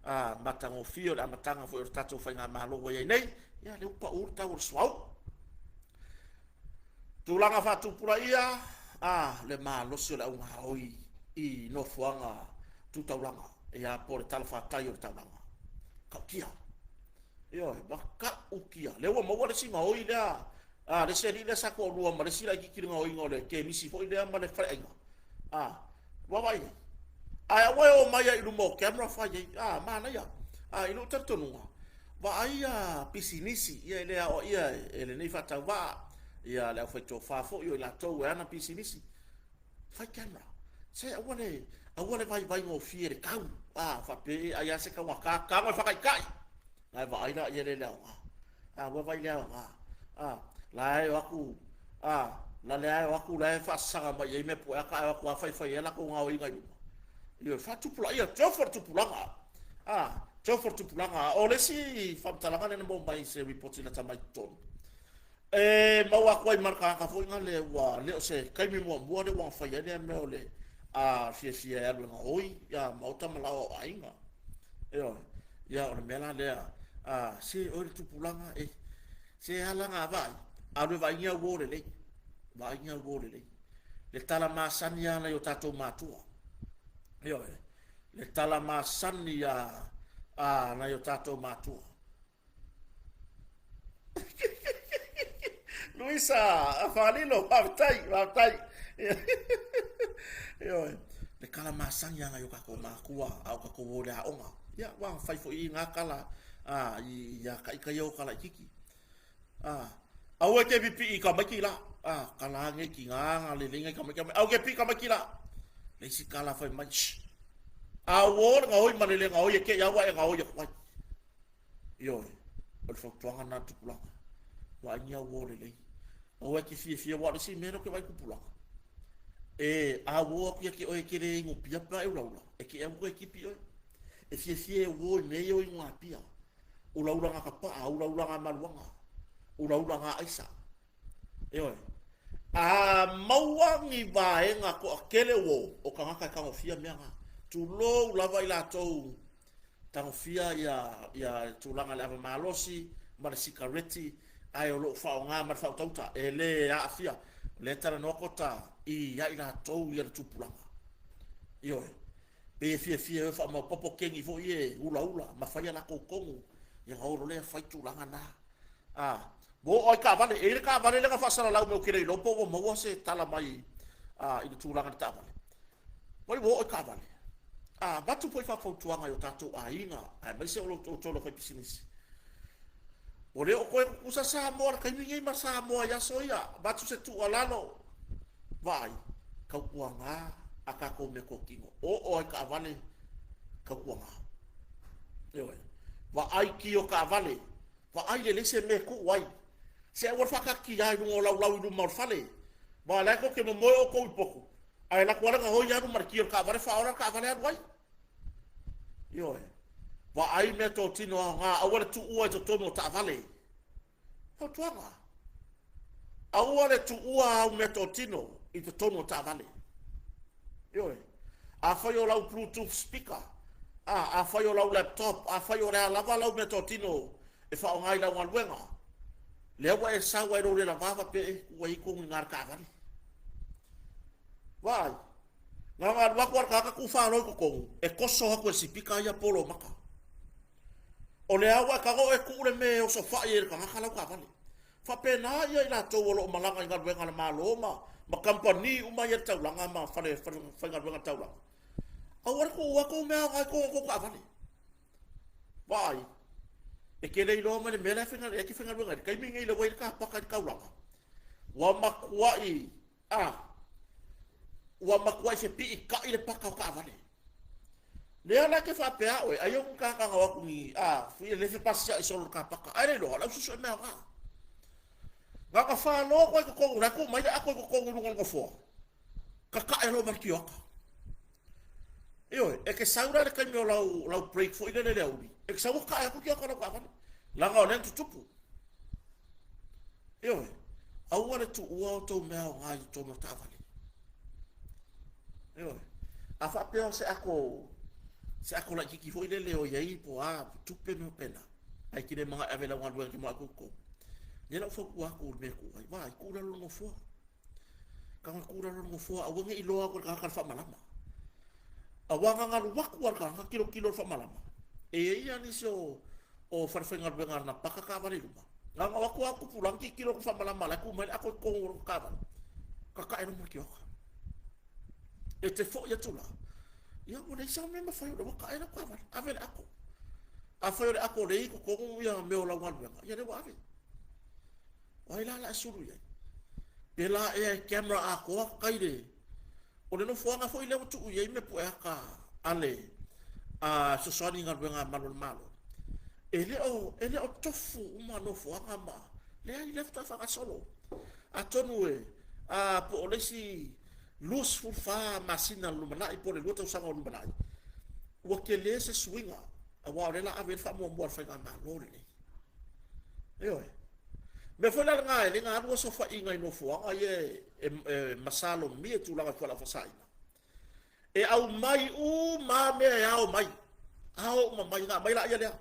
a, matagofie o le amataga foi o le tatou faigamalo ua i ai nei, ia, lea ua pau le tau o le suauu. Tulaga faatupulaia, a, le malosi o le augaoi i nofoaga tu taulaga, ia, po o le talafatai o le taulaga. Kautia. Ioe, ma kautia. Lea ua maua le isi gaoi lea, a, le isi alii lea sa toalua ma le isi laitiiti i le gaoiga o le kemisi foi lea ma le faleaiga. A, ua vaai ai. Ae aua e o mai ai i luma o camera fai ai. A, manaia. A, i lou talitonuga, vaai a pisinisi, ia e le aoaia e lenei faatauvaa, ia le aufaitofa foi o i latou e ana pisinisi. Fai camera. Se aua le... Aua le vaivai gofie le kau, a, faapea e ai a se taugata, tago e faataitai. Ae vaai la ia le le aoga. A, ua vai le aoga. A, la e o atu, a, la lea e o atu la e faasaga mai ai mea pueata ae o atu a faifai ai latou gaoiga i luma. Ioe, faatupulaia, tofo le tupulaga. A, tofo le tupulaga. O le isi faamatalaga lea na maua mai i se ripoti lata mai totonu, E maua atu ai ma le tagata foi lea ua le o se taimi muamua lea ua fai ai lea mea o le a fiafia e alu e gaoi ia maota ma laoa o aiga. Ioe. Ia o le mea la lea, a se oe le tupulaga e se ala na vaai, alu e vaai ni au uo lelei. Vaai ni au uo lelei. Le tala masani lava nai o tatou matua. Ioe. Le tala masani a a nai o tatou matua. Luisa, Faalilo, faafetai, faafetai. Ioe, le kala masani lava nai o tatou matua a o tatou o i le aoga. Ia, ua fai foi i ngā kala a, i, i a taita ia o kala itiiti. A, aua e te pipii i tamaiti la. A, kala ane ki ngā ngā lelei ngai tamaiti. Aua e te pipii tamaiti la. Le isi kala fai mai, shh. A uo le gaoi ma le le gaoi e te i aua e gaoi atu ai. Ioe, o le fautuaga lena a le tupulaga. Vaai ni auō lelei. Aua e te fiafia, aua o le isi mea lea ou te vaai i tupulaga, e auō atu ia te oe e te le inu pia pe a e ulaula, e te au toe tipi oe. E fiafia e uō i mea ia o inu apia. Ulaula ngā kapa'a, ulaula ngā maluaga, ulaula ngā aisa. Ioe. A maua ni vaega toatele uō o tagata e tagofia mea ngā. Tulou lava i latou Tagofia ia ia le tulaga i le ava malosi ma le sikareti ae o lo o faaaoga ma le faautauta e le aafia. O lea e talanoa kota i a i latou ia le tupulaga. Ioe. Pei e fiafia e o e faamaopoopo keni foi e ulaula ma fai a latou tonu ia ona o loa lea fai tulaga na. A, ua oo lava i taavale. E i ai le taavale lea na faasalalau mai ou te le iloa po ua maua se tala mai a, i le tulaga i le taavale. Oi ua oo i taavale. A avatu foi faafautuaga i o tatou aiga aemaise o lo outou le faipisinisi. Ua le o toe tutusa Samoa i le taimi nei ma Samoa i aso ia. Avatu se tuualalo, vaai, tautuaga a tatou meatotino. Oo ai taavale, tautuaga. Ioe. Vaai ki o taavale, Vaai lelei se mea e tuu ai. Se aua le faataatitia i luga o laulau i luma o le fale. Aua o la e tou te momoe outou i potu, ae alu atu lava le gaoi alu ma le ki o le taavale faaola le taavale alu ai. Ioe. Vaai meatotino aoga, aua le tuua i totonu o taavale. Fautuaga. Aua le tuua au meatotino i totonu o taavale. Ioe. Afai o lau Bluetooth speaker, a, afai o lau laptop, afai o le a lava lau meatotino e faaaoga i lau galuega, lea ua e sau ai lou lela va faapea e tuu ai i totonu i na le taavale. Vaai, na ona alu atu lava le tagata tuu falo i totonu, e toso atu e le sipika ia po lou maka. O lea ua e tago e tuu le mea e osofai ai e le tagata lau taavale. Faapena ia i latou o lo o malaga i galuega a le Malo ma ma kamupani uma ia i le taulaga ma fale faigaluega i le taulaga. Aua le tuua tou mea aoga i totonu o tou taavale. Vaai, e te le iloa mai le mea la e e te faigaluega ai i le taimi lenei lea ua i ai le kapaka i le taulaga. Ua matuai A, ua matuai fepiitaʻi le paka o taavale. Lea la e te faapea oe, ai ou kakagau atu ni, a, fui le fepasiaʻi solo le kapaka. Ae le iloa, o le au susu e mea aoga. Na ona falo atu ai totonu, la e tuu mai le ato i totonu i luga o le nofoa. Kakaʻe loa ma le tioata. Ioe, e te sau la i le taimi o lau, lau break foi lele i le aoauli, e te sau ua kakaʻe atu le tioata o lau taavale. Leaga o lea na tutupu. Ioe, aua le tuua outou mea aoga i totonu o taavale. Ioe, a faapea o se ako, se ako laititi foi lele o i ai po a tupe mea faapena, ae te le manao e ave i lau galuega e te manao e tuu i totonu, lea la ua fautua atu i le mea e tuu ai, vaai, tuu i lalo o le nofoa. Tago e tuu i lalo o le nofoa, aua ne i iloa atu e le tagata le faamalama. Aua na galu atu lava le tagata tilotilo i le faamalama. E i ai lava nisi o, o falefaigaluega na paka taavale i luma. Na ona o atu lava tupulaga tilotilo atu i le faamalama la e tu mai le ato i totonu o le taavale. Kakae loa ma le tioata. E te foi atu la, ia ua leai sana mea e mafai, o lea ua tae lau taavale, ave le ato. Afai o le ato o lea e i totonu ia mea o lau galuega, ia lea ua ave. O ai la la e sulu i ai? Pēlā ea e camera atoa kai le... O le nofoaga foi lea ua tuu i ai mea pueaka a le a fesoasoani i galuega a malu o le Malo, e le o, e le o tofu uma nofoaga ma, leai, lea faatoa faagasolo. Atonu e, a, po o le isi 24 masina le lumanai po o le 2 tausaga o lumanai, ua tele se suiga, aua o lea la ave ai le faamuamua a le Faigamalo lenei. Ioe. Mea foi la lena e le na alu osofaiga i nofoaga ia e, e, e masalomia i tulaga i fualaau faasaina. E aumai uma mea e ao mai. Ao uma mai, na aumai laia lea.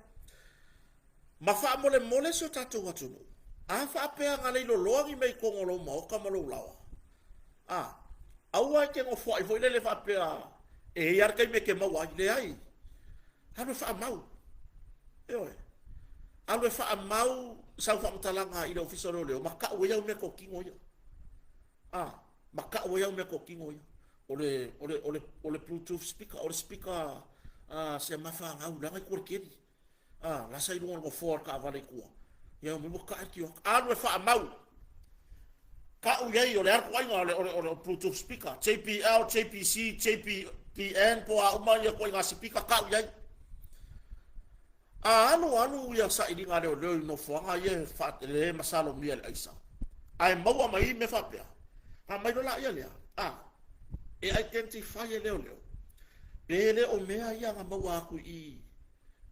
Ma faamolemole si o tatou atunuu. A faapea na leiloloa ni mea i totonu o lou maota ma lou laoa. A, aua e te nofoai foi lele faapea e i ai le taimi e te maua ai. Leai. Alu e faamau. Ioe. Alu e faamau sau faamatalaga i le Ofisa o Leoleo ma tau ai au meatotino ia. A, ma tau ai au meatotino ia. O le, o le, o le, o le Bluetooth speaker, o le speaker a se mafanau, leaga i tua le keli. A, la sa i luga o le nofoa o le taavale i tua. Ia, omai ua tae le tioata. Alu e faamau. Tau i ai, o le a le ituaiga o le, o le, o le Bluetooth speaker, JBL, JBC, JPN, po o a uma ia ituaiga sipika, tau i ai. A alu alu ia sailiga a leoleo i nofoaga ia e le masalomia i le aisa, ae maua mai mea faapea, na aumai loa laia lea, a, e identify e leoleo, pe le o mea ia na maua atu i i,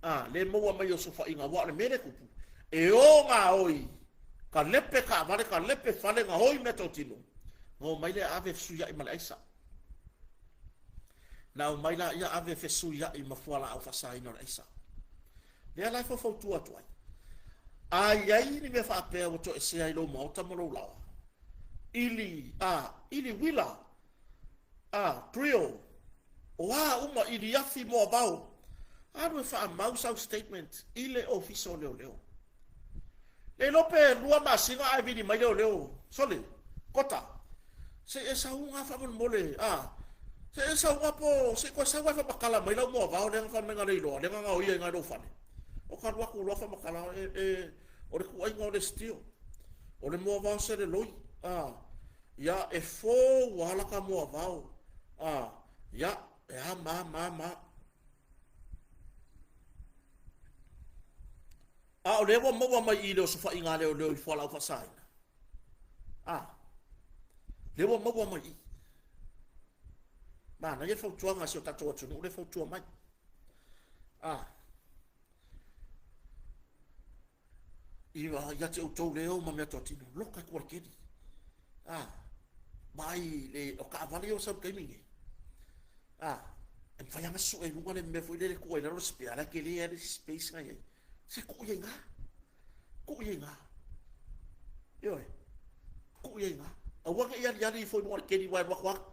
a, le maua mai osofaiga, aua o le mea lea e tupu, e o gaoi, talepe taavale, talepe fale, gaoi meatotino, na omai lea ave fesuiai ma le aisa. Na aumai laia ave fesuiai ma fualaau faasaina o le aisa. Lea la e faufautua atu ai. A i ai ni mea faapea ua toesea i lou maota ma lou laoa, ili, a, ili uila, a, drill, o a uma ili afi moavao, alu e faamau sau statement i le Ofisa o Leoleo. Le iloa pe lua masina ae vili mai leoleo, sole, kota, se i e sauga faamolemole, a, se i e sauga po, se i toe sau ae faamatala mai lau moavao lea na fai mai na le iloa, lea na gaoia i na i lou fale. O ka alu atu loa faamatala, e, e, o le tuuaiga o le steel, o le moavao seleloi, a, ia, e fou lava lata moavao, a, ia, e a ma ma ma. A o lea ua maua mai i le osofaiga a leoleo i fualaau faasaina. A, lea ua maua mai i. Manaia le fautuaga a si o tatou atunuu lea fautua mai. A, ia te outou le o ma meatotino, loka e kualikeli. A, vaai le, o taavale ia ua sau i le taimi lenei. A, e mafai lava ona sue i luga le mea foi lele e tuu ai i lalo le spare, la e tele lava le space na i ai. Se tuu i ai i ina. Tuu i ai i ina. Ioe. Tuu i ai i ina. Aua ne i aliali ifo i luga o le keli aua e alu atu lava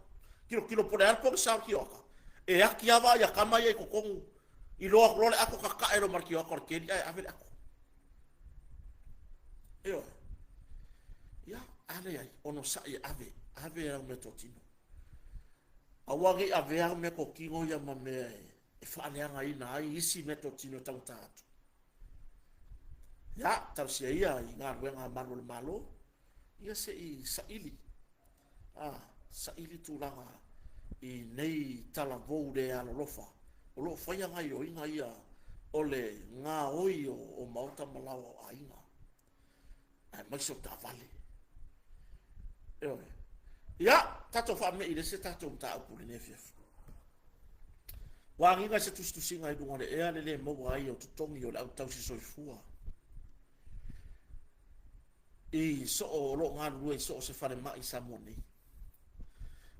tilotilo po o le a le pogisa o le tioata. E ati lava ia tama ia i totonu, iloa atu loa le ato tatae loa ma le tioata o le keli ae ave le ato. Ioe. Ia, a leai, onosai e ave, ave au meatotino. Aua ne i avea au meatotino ia ma mea e faaleagaina ai isi meatotino e taugata atu. Ia, talosia ia i galuega a malu o le Malo, ia se i saili, a, saili tulaga i nei talavou le alolofa o lo o faia gaoioiga ia o le gaoi o, o maota ma laoa o aiga. aemaise o taavale. Ioe. Ia, tatou faamei i le isi tatou mataupu i lenei afiafi. Ua agiga i se tusitusiga i luga o le ea le le maua ai o totogi o le au tausi soifua i soo o lo o galulue i so o se falemai i Samoa nei.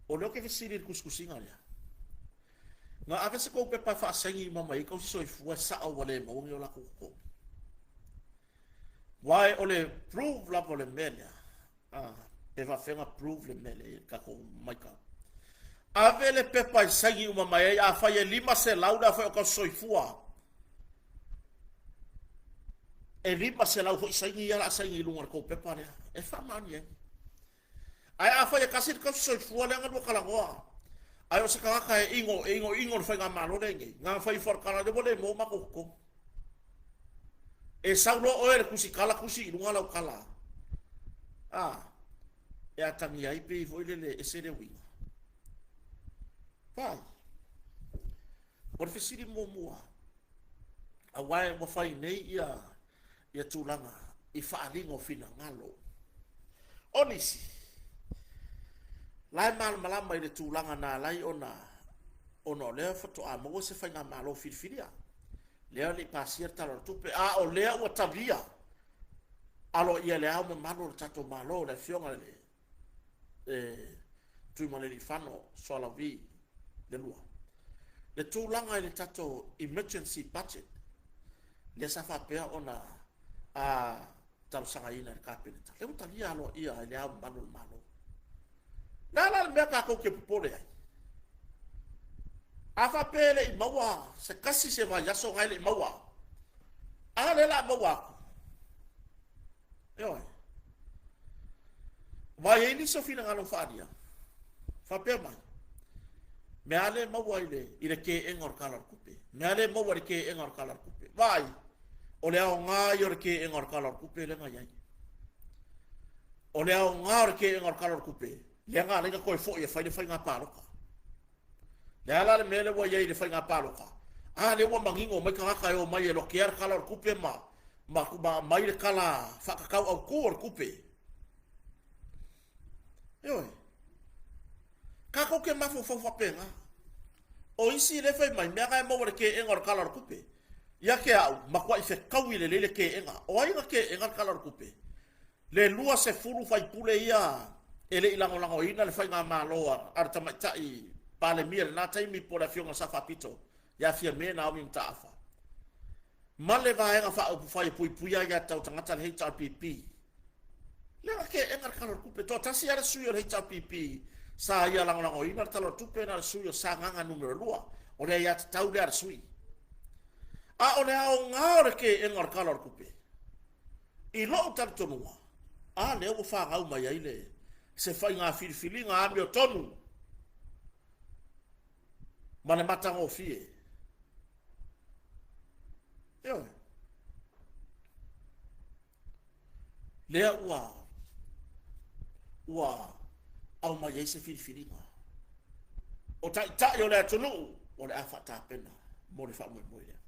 O lea ou te fesili i le tusitusiga lea. Na ave se kou pepa e faasaini uma mai ai tausi soifua e sao ua le maua ni o latou totogi. Why o le prove lava o le mea lea, ah, pe faafefea ona prove le mea lea i le tatou matau. Ave le pepa e saini uma mai ai, afai e 500 le afai o tausi soifua, e 500 foi saini ia la saini i luga o le tou pepa lea, e faamaoni ai. Ae afai e tasi le tausi soifua lea na lua talanoa, ae o se tagata e ino, e inoino le faigamalo lea nei, na fai ifo le tala lea ua le maua matou totogi. E sau loa oe le tusi tala, tusi i luga lau tala. A, e atagia ai pei foi lele ese le uiga. Vai. O le fesili muamua, aua ua fai nei ia, ia tulaga i faaaliga o finagalo. O nisi, la e malamalama i le tulaga na ala ai ona, ona o lea faatoa maua se faigamalo filifilia. Lea le i pasia le Tala o le Tupe, a o lea ua talia aloaia e le Ao Mamalu o le tatou Malo, le Afioga i le e Tuimalealiifano Sualauvi le lua. Le tulaga i le tatou emergency budget, lea sa faapea ona a talosagaina e le Kapeneta, lea ua talia aloaia e le Ao Mamalu o le Malo. Le a la le mea tatou te popole ai? A faapea e le i maua se tasi se vaiaso na e le i maua, a lea la a maua atu? Ioe. Aua e i ai nisi o finagalo faaalia, faapea mai, mea lea e maua i le, i le keega o le Tala o le Tupe. Mea lea e maua i le keega o le Tala o le Tupe. Vaai, o le aoga ia o le keega o le Tala o le Tupe lea na i ai. O le aoga o le keega o le Tala o le Tupe, lea na ala ai ona toe foi e fai le faiga palota. Le a la le mea lea ua i ai i le faiga palota? A lea ua manino mai tagata e omai e lotea le Tala o le Tupe ma, ma, ma aumai le tala faatatau autu o le tupe. Ioe. Tatou te mafaufau faapena. O isi lea fai mai, mea na e maua i le keega o le Tala o le Tupe. Ia te au, matuai fetaui lelei le keega. O ai na keega le Tala o le Tupe? Le 20 faipule ia e le i lagolagoina le faigamalo a le tamaitai Palemia i lena taimi po o le Afioga i le Sao Faapito ia Fiame Naomi Mataafa ma le Vaega Faaupufai e Puipuia Aia Tatau Tagata le HRPP. Lea na keega le Tala o le Tupe. Toatasi lava le sui o le HRPP sa ia lagolagoina le Tala o le Tupe, na o le sui o Sagaga numera 2. O le aiatatau lea a le sui. A o le aoga o le keega o le Tala o le Tupe, I lou talitonuga, a lea ua fanau mai ai le se faiga filifiliga amiotonu ma le matagofie. Ioe. Lea ua ua aumai ai se filifiliga. O taitai o le atunuu o le a faatapena mo le faamoemoe lea.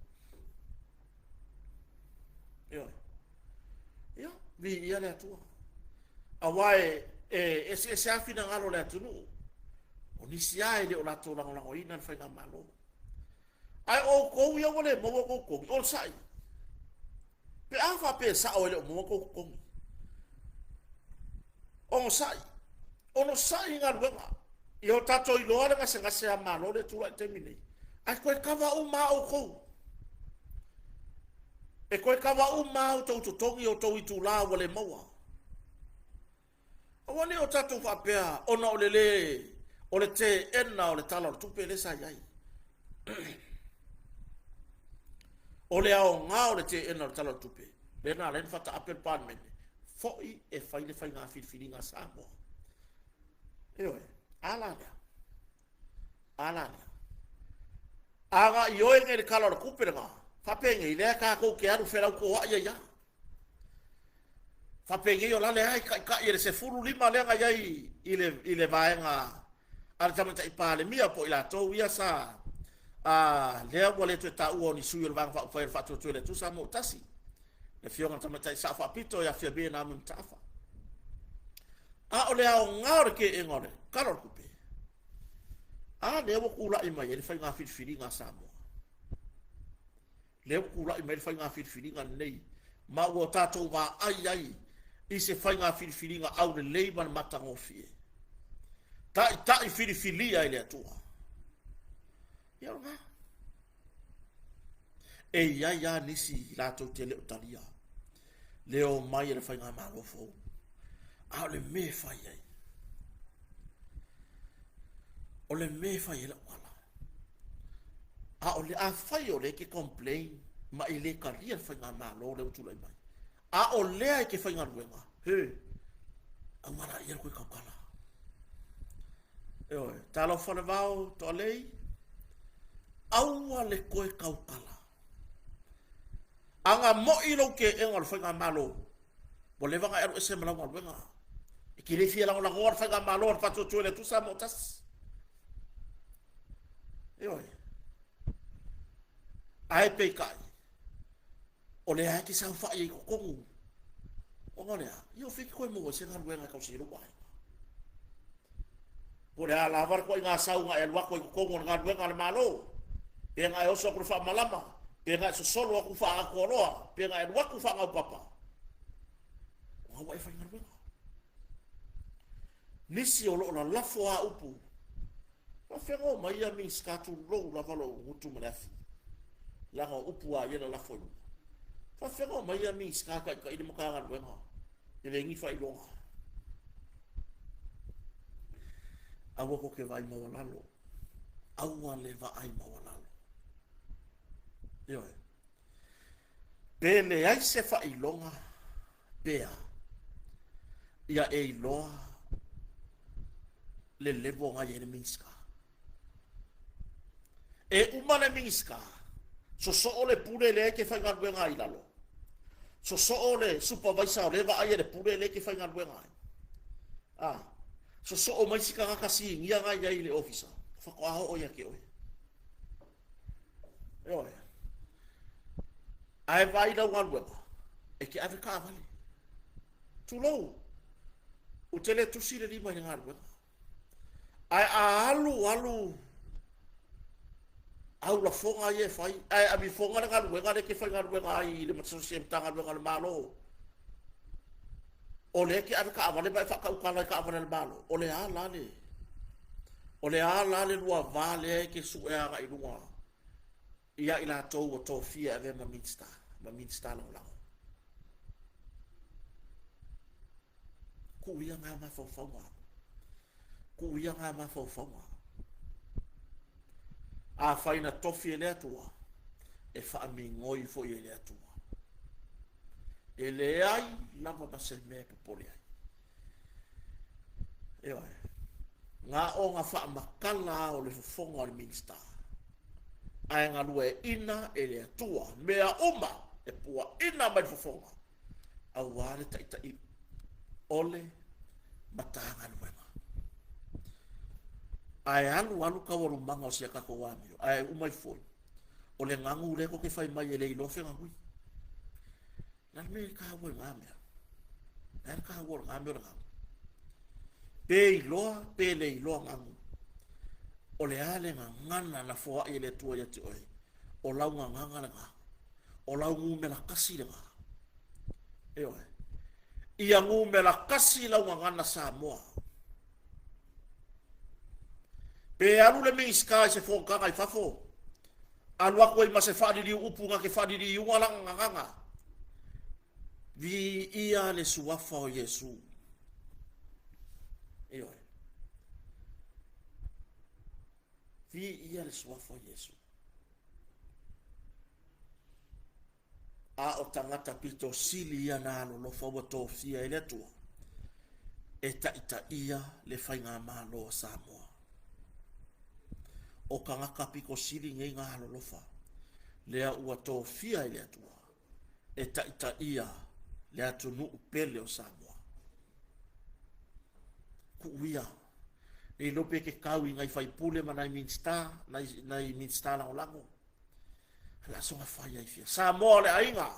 Ioe. Ia, viia le Atua. Aua e, e eseese lava finagalo o le atunuu. O nisi lava e le o latou lagolagoina le faigamalo. Ae o outou ia ua le maua tou totogi, onosai. Pe a faapea e sao e le o maua tou totogi. Onosai. Onosai i galuega. Ia o tatou iloa le gasegase a Malo lea e tulai i le taimi nei. Ae toe kava uma lava outou. E toe kava uma lava outou totogi, outou itula ua le maua. Aua ne i o tatou faapea ona o le lē o le teena o le Tala o le Tupe lea sa i ai. O le aoga o le teena o le Tala o le Tupe, lea na ala ai ona faataape le Palemene, foi e fai le faiga filifiliga a Samoa. Ioe, a la lea. A la lea. A na ioe nei le Tala o le Tupe lena, faapenei lea tatou te alu felautoa'i ai lava. Faapenei o la le ai taitai e le 15 lea na i ai i le, i le vaega a le Tamaitai Palemia po o i latou ia sa a, lea ua le toe taua o ni sui o le Vaega Faaupufai o le Faatuatua i le Atua Samoa ua Tasi, le Afioga i le Tamaitai Sao Faapito ia Fiame Naomi Mataafa. A o le aoga o le keega o le Tala o le Tupe, a lea ua tulai mai ai le faiga filifiliga a Samoa. Lea ua tulai mai le faiga filifiliga lenei, ma ua tatou vaai ai i se faiga filifiliga aulelei ma le matagofie. Taitai filifilia e le Atua. Ia o lena. E i ai lava nisi latou te le o talia le omai a le faigamalo fou. A o le mea e fai ai, o le mea e fai ai lau tala, A o le afai o lea e te complain ma e le talia le faigamalo lea ua tulai mai, a o lea e te faigaluega, he, aua laia le toe tautala. Ioe, talofa le vao toalei, aua le toe tautala. A na moi lou teena o le faigamalo, ua leva ona e alu ese ma lau galuega. E te le fia lagolagoa le faigamalo a le Faatuatua i le Atua Samoa Tasi. Ioe. Ae peitai, o lea e te saofai ai i totonu, ona o le a? Ia o fea e te toe maua ai se galuega e tausi ai lou aiga? Po o le a lava le ituaiga sau na e alu atu ai i totonu o le galuega a le Malo, pe na e oso atu i le faamalama, pe na e sosolo atu faa-atoaloa, pe na e alu atu faa-gaupapa, o na ua e faigaluega. Nisi o lo o lalafo a upu, faafefea ona omai ia Minisita tulou lava lou gutu ma le afi, leaga o upu a ia e lalafo i luga. Faafefea ona omai ia Minisita e taitai le Matagaluega e leai ni faailoga. Aua tou te vaai maualalo, aua le vaai maualalo. Ioe. Pe leai se faailoga pe a, ia e iloa le level na i ai le Minisita. E uma le Minisita, sosoo le pule lea e te faigaluega ai i lalo, sosoo le supervisor o lea e vaaia e le pule lea e te faigaluega ai. A, sosoo mai si tagata sinia na i ai i le ofisa, faatoa oo ia te oe. Ioe. Ae vaai lau galuega, e te ave taavale. Tulou, ou te le tusi le lima i le galuega. Ae a alu alu au lafoga ia e fai, ae amifoga le galuega lea e te faigaluega ai i le Matagaluega a le Malo, o lea e te ave taavale ma e faatautala i taavale a le Malo, o le a la le, o le a la le lua va lea e te sue agai i luga ia i latou ua tofia e avea ma Minisita, ma Minisita Lagolago? Tuu ia ngā mafaufauga. Tuu ia ngā mafaufauga. Afai na tofi e le Atua, e faamigoi foi e le Atua. E leai lava ma se mea e popole ai. Ioe. Na o na faamatala a o le fofoga o le Minisita. Ae galueaiina e le Atua mea uma e puaina mai le fofoga aua le taitai o le Matagaluega. Ae alu alu taualumaga o si a tatou amio, ae uma ifo foi, o le gagu lea tou te fai mai e le iloa fegagui. Le a le mea e taua i lena mea? Le a le taua o lena mea o le gagu? Pe iloa, pe le iloa gagu. O le a le gagana na foai e le Atua ia te oe, o lau gagana lena. O lau numera tasi lena. Ioe. Ia numera tasi lau gagana Samoa. Pe alu le Minisita i se fonotaga i fafo, alu atu ai ma se faaliliu upu na te faaliliuga lana gagana. Viia le suafa o Iesu. Ioe. Viia le suafa o Iesu. A o tagata pito sili ia na alolofa ua tofia e le Atua e taitaia le Faigamalo a Samoa. O tagata pito sili nei na alolofa lea ua tofia e le Atua e taitaia le atunuu pele o Samoa. Kuu ia, le iloa pe te kau i nai faipule ma nai Minisita, nai, nai Minisita lagolago, Le aso na fai ai fia. Samoa o le aiga.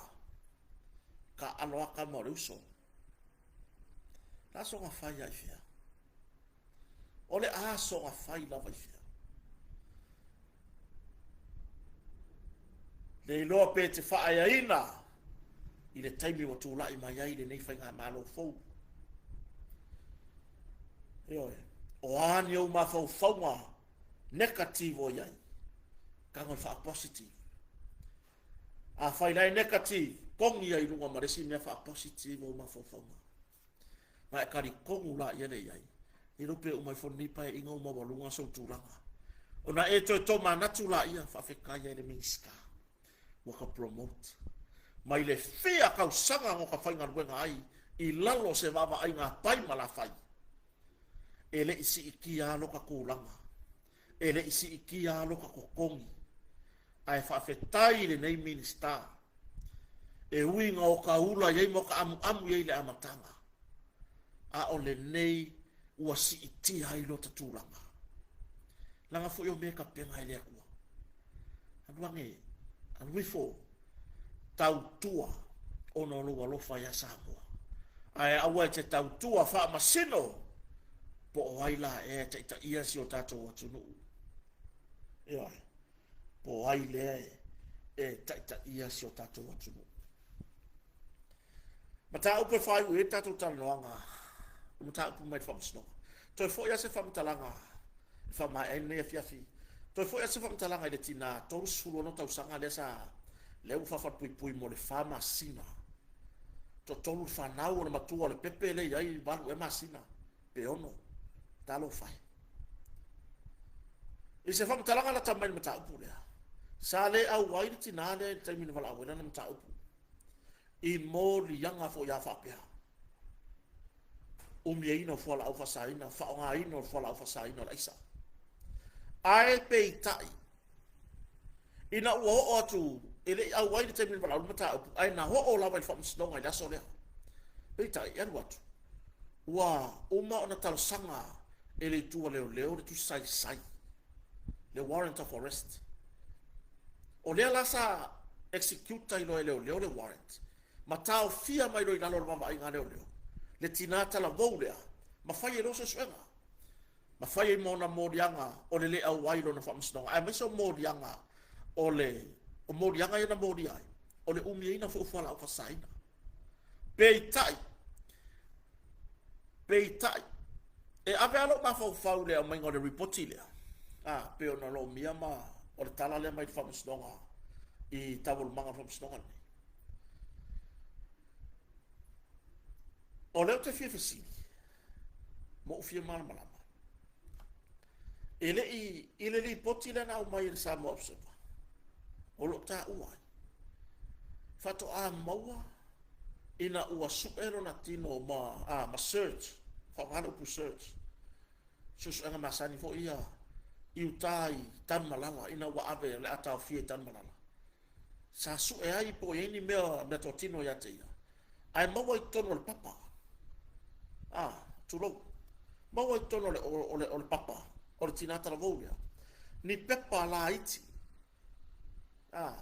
Ka alo aka ma o le uso. Le aso na fai ai fia. O le aso na fai lava i fia. Le iloa pe te whaeaina i le taimi ua tūla'i mai ai lenei faigamalo fou. Ioe, o a ni ou mafaufauga negative o i ai, tago e faa-positive. Afai la e negative, kogi ai i luga ma le isi mea faa-positive o mafaufauga. Ma e talitonu la ia le i ai, i lo pe uma ifo lenei paeaiga ua maualuga sou tulaga. Ona e toe tomanatu la ia, faafetai ai le Minisita ua ka promote. Mai le fia tausaga na ka faigaluega ai i lalo o se vaavaaiga a pai ma lafai. E le i siitia lava loka tulaga, e le i siitia lava loka totogi, ae faafetai i lenei Minisita, e ui ina o ka ula i ai ma o ka amuamu i ai i le amataga, a o lenei ua siitia ai lota tulaga. Leaga foi o mea e tapena e le Atua. Alu ane, alu ifo, tautua ona o lou alofa ia Samoa. Ae aua e te tautua faamasino po o ai la ea e taitaia si o tatou atunuu. Ioe, po o ai lea e taitaia si o tatou atunuu. Mataupu e faaiu i ai le tatou talanoaga, o mataupu mai le Faamasinoga. Toe foi lava se faamatalaga e faamaea ai lenei afiafi. Toe foi lava se faamatalaga i le tina 36 tausaga lea sa lea ua faafalepuipui mo le fa masina. Toatolu le fanau o le matua o le pepe lea i ai valu ea masina pe ono. Talofa e. I se faamatalaga lata mai le mataupu lea, sa le auai le tina lea i le taimi na valaau ai lana mataupu. I moliaga foi a faapea, umiaina o fualaau faasaina, faaaogaina o fualaau faasaina o le aisa. Ae peitai, ina ua oo atu, e le i auai le taimi na valaau le mataupu, ae na oo lava i le faamasinoga i le aso lea. Peitai, e alu atu, ua uma ona talosaga e le itu a leoleo le tusi saisai, le warrant of arrest. O lea la sa execute ai loa e leoleo le warrant ma taofia mai loa i lalo o le vaavaaiga a leoleo le tina talavou lea ma fai ai loa suesuega ma fai ai ma ona moliaga o le le auai i lona faamasinoga aemaise o moliaga o le o moliaga ia na molia ai o le umiaina foi o fualaau faasaina. Peitai, peitai, e ave lava lou mafaufau i le aumaiga o le ripoti lea, a, pei ona lomia ma o le tala lea mai le faamasinoga i taualumaga o le faamasinoga lenei. O lea ou te fia fesili, ma ou fia malamalama, e le i, i le lipoti lea na aumai e le Samoa Observer, o lo o taua ai, faatoa maua ina ua sue lona tino ma, a, ma search, faaaoga le upu search, suesuega masani foi ia i uta i Tanumalala ina ua ave o le a taofia i Tanumalala. Sa sue ai po o i ai ni mea, meatotino ia te ia, ae maua i totonu o le papa. A, tulou. Maua i totonu o le, o le, o le papa, o le tina talavou lea, ni pepa laiti A,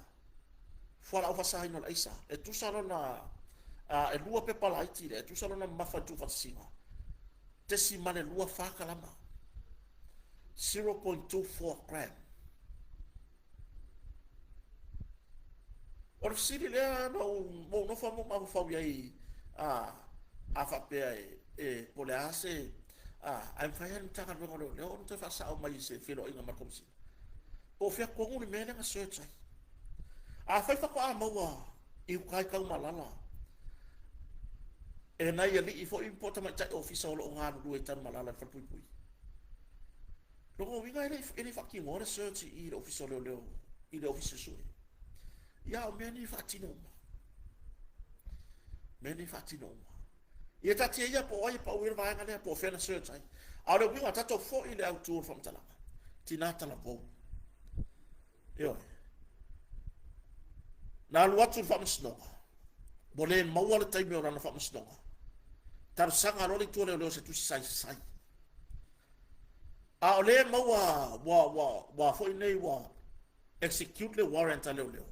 fualaau faasaina o le aisa. E tusa lona, a, e lua pepa laiti lea, e tusa lona mamafa i le tuufaatasiga, 0.24 kalama. 0.24 gram. O le fesili lea na ou, ou nofo ma mafaufau i ai, a, a faapea e, e po o le a se, a, ae mafai lava e le Matagaluega o Leoleo ona toe faasao mai i se feiloaiga ma le Komesina. Po o fea tonu le mea lea na search ai. Afai faatoa maua i uta i Tanumalala e nai alii foi po o tamaitai ofisa o lo o galulue i Tanumalala i le falepuipui. Lona uiga e le, e le faatinoa le search i le ofisa o leoleo i le ofisa sue. Ia o mea nei faatino uma. Mea nei faatino uma. Ia taatia ia po o ai e pau i le vaega lea, po o fea na search ai. A o le uiga, tatou foi i le autu o le faamatalaga. Tina talavou. Ioe. Na alu atu i le faamasinoga, ua le maua le taimi o lana faamasinoga. Talosaga loa le itu a leoleo se tusi saisai. A o lea e maua ua, ua, ua foi nei ua execute le warrant a leoleo,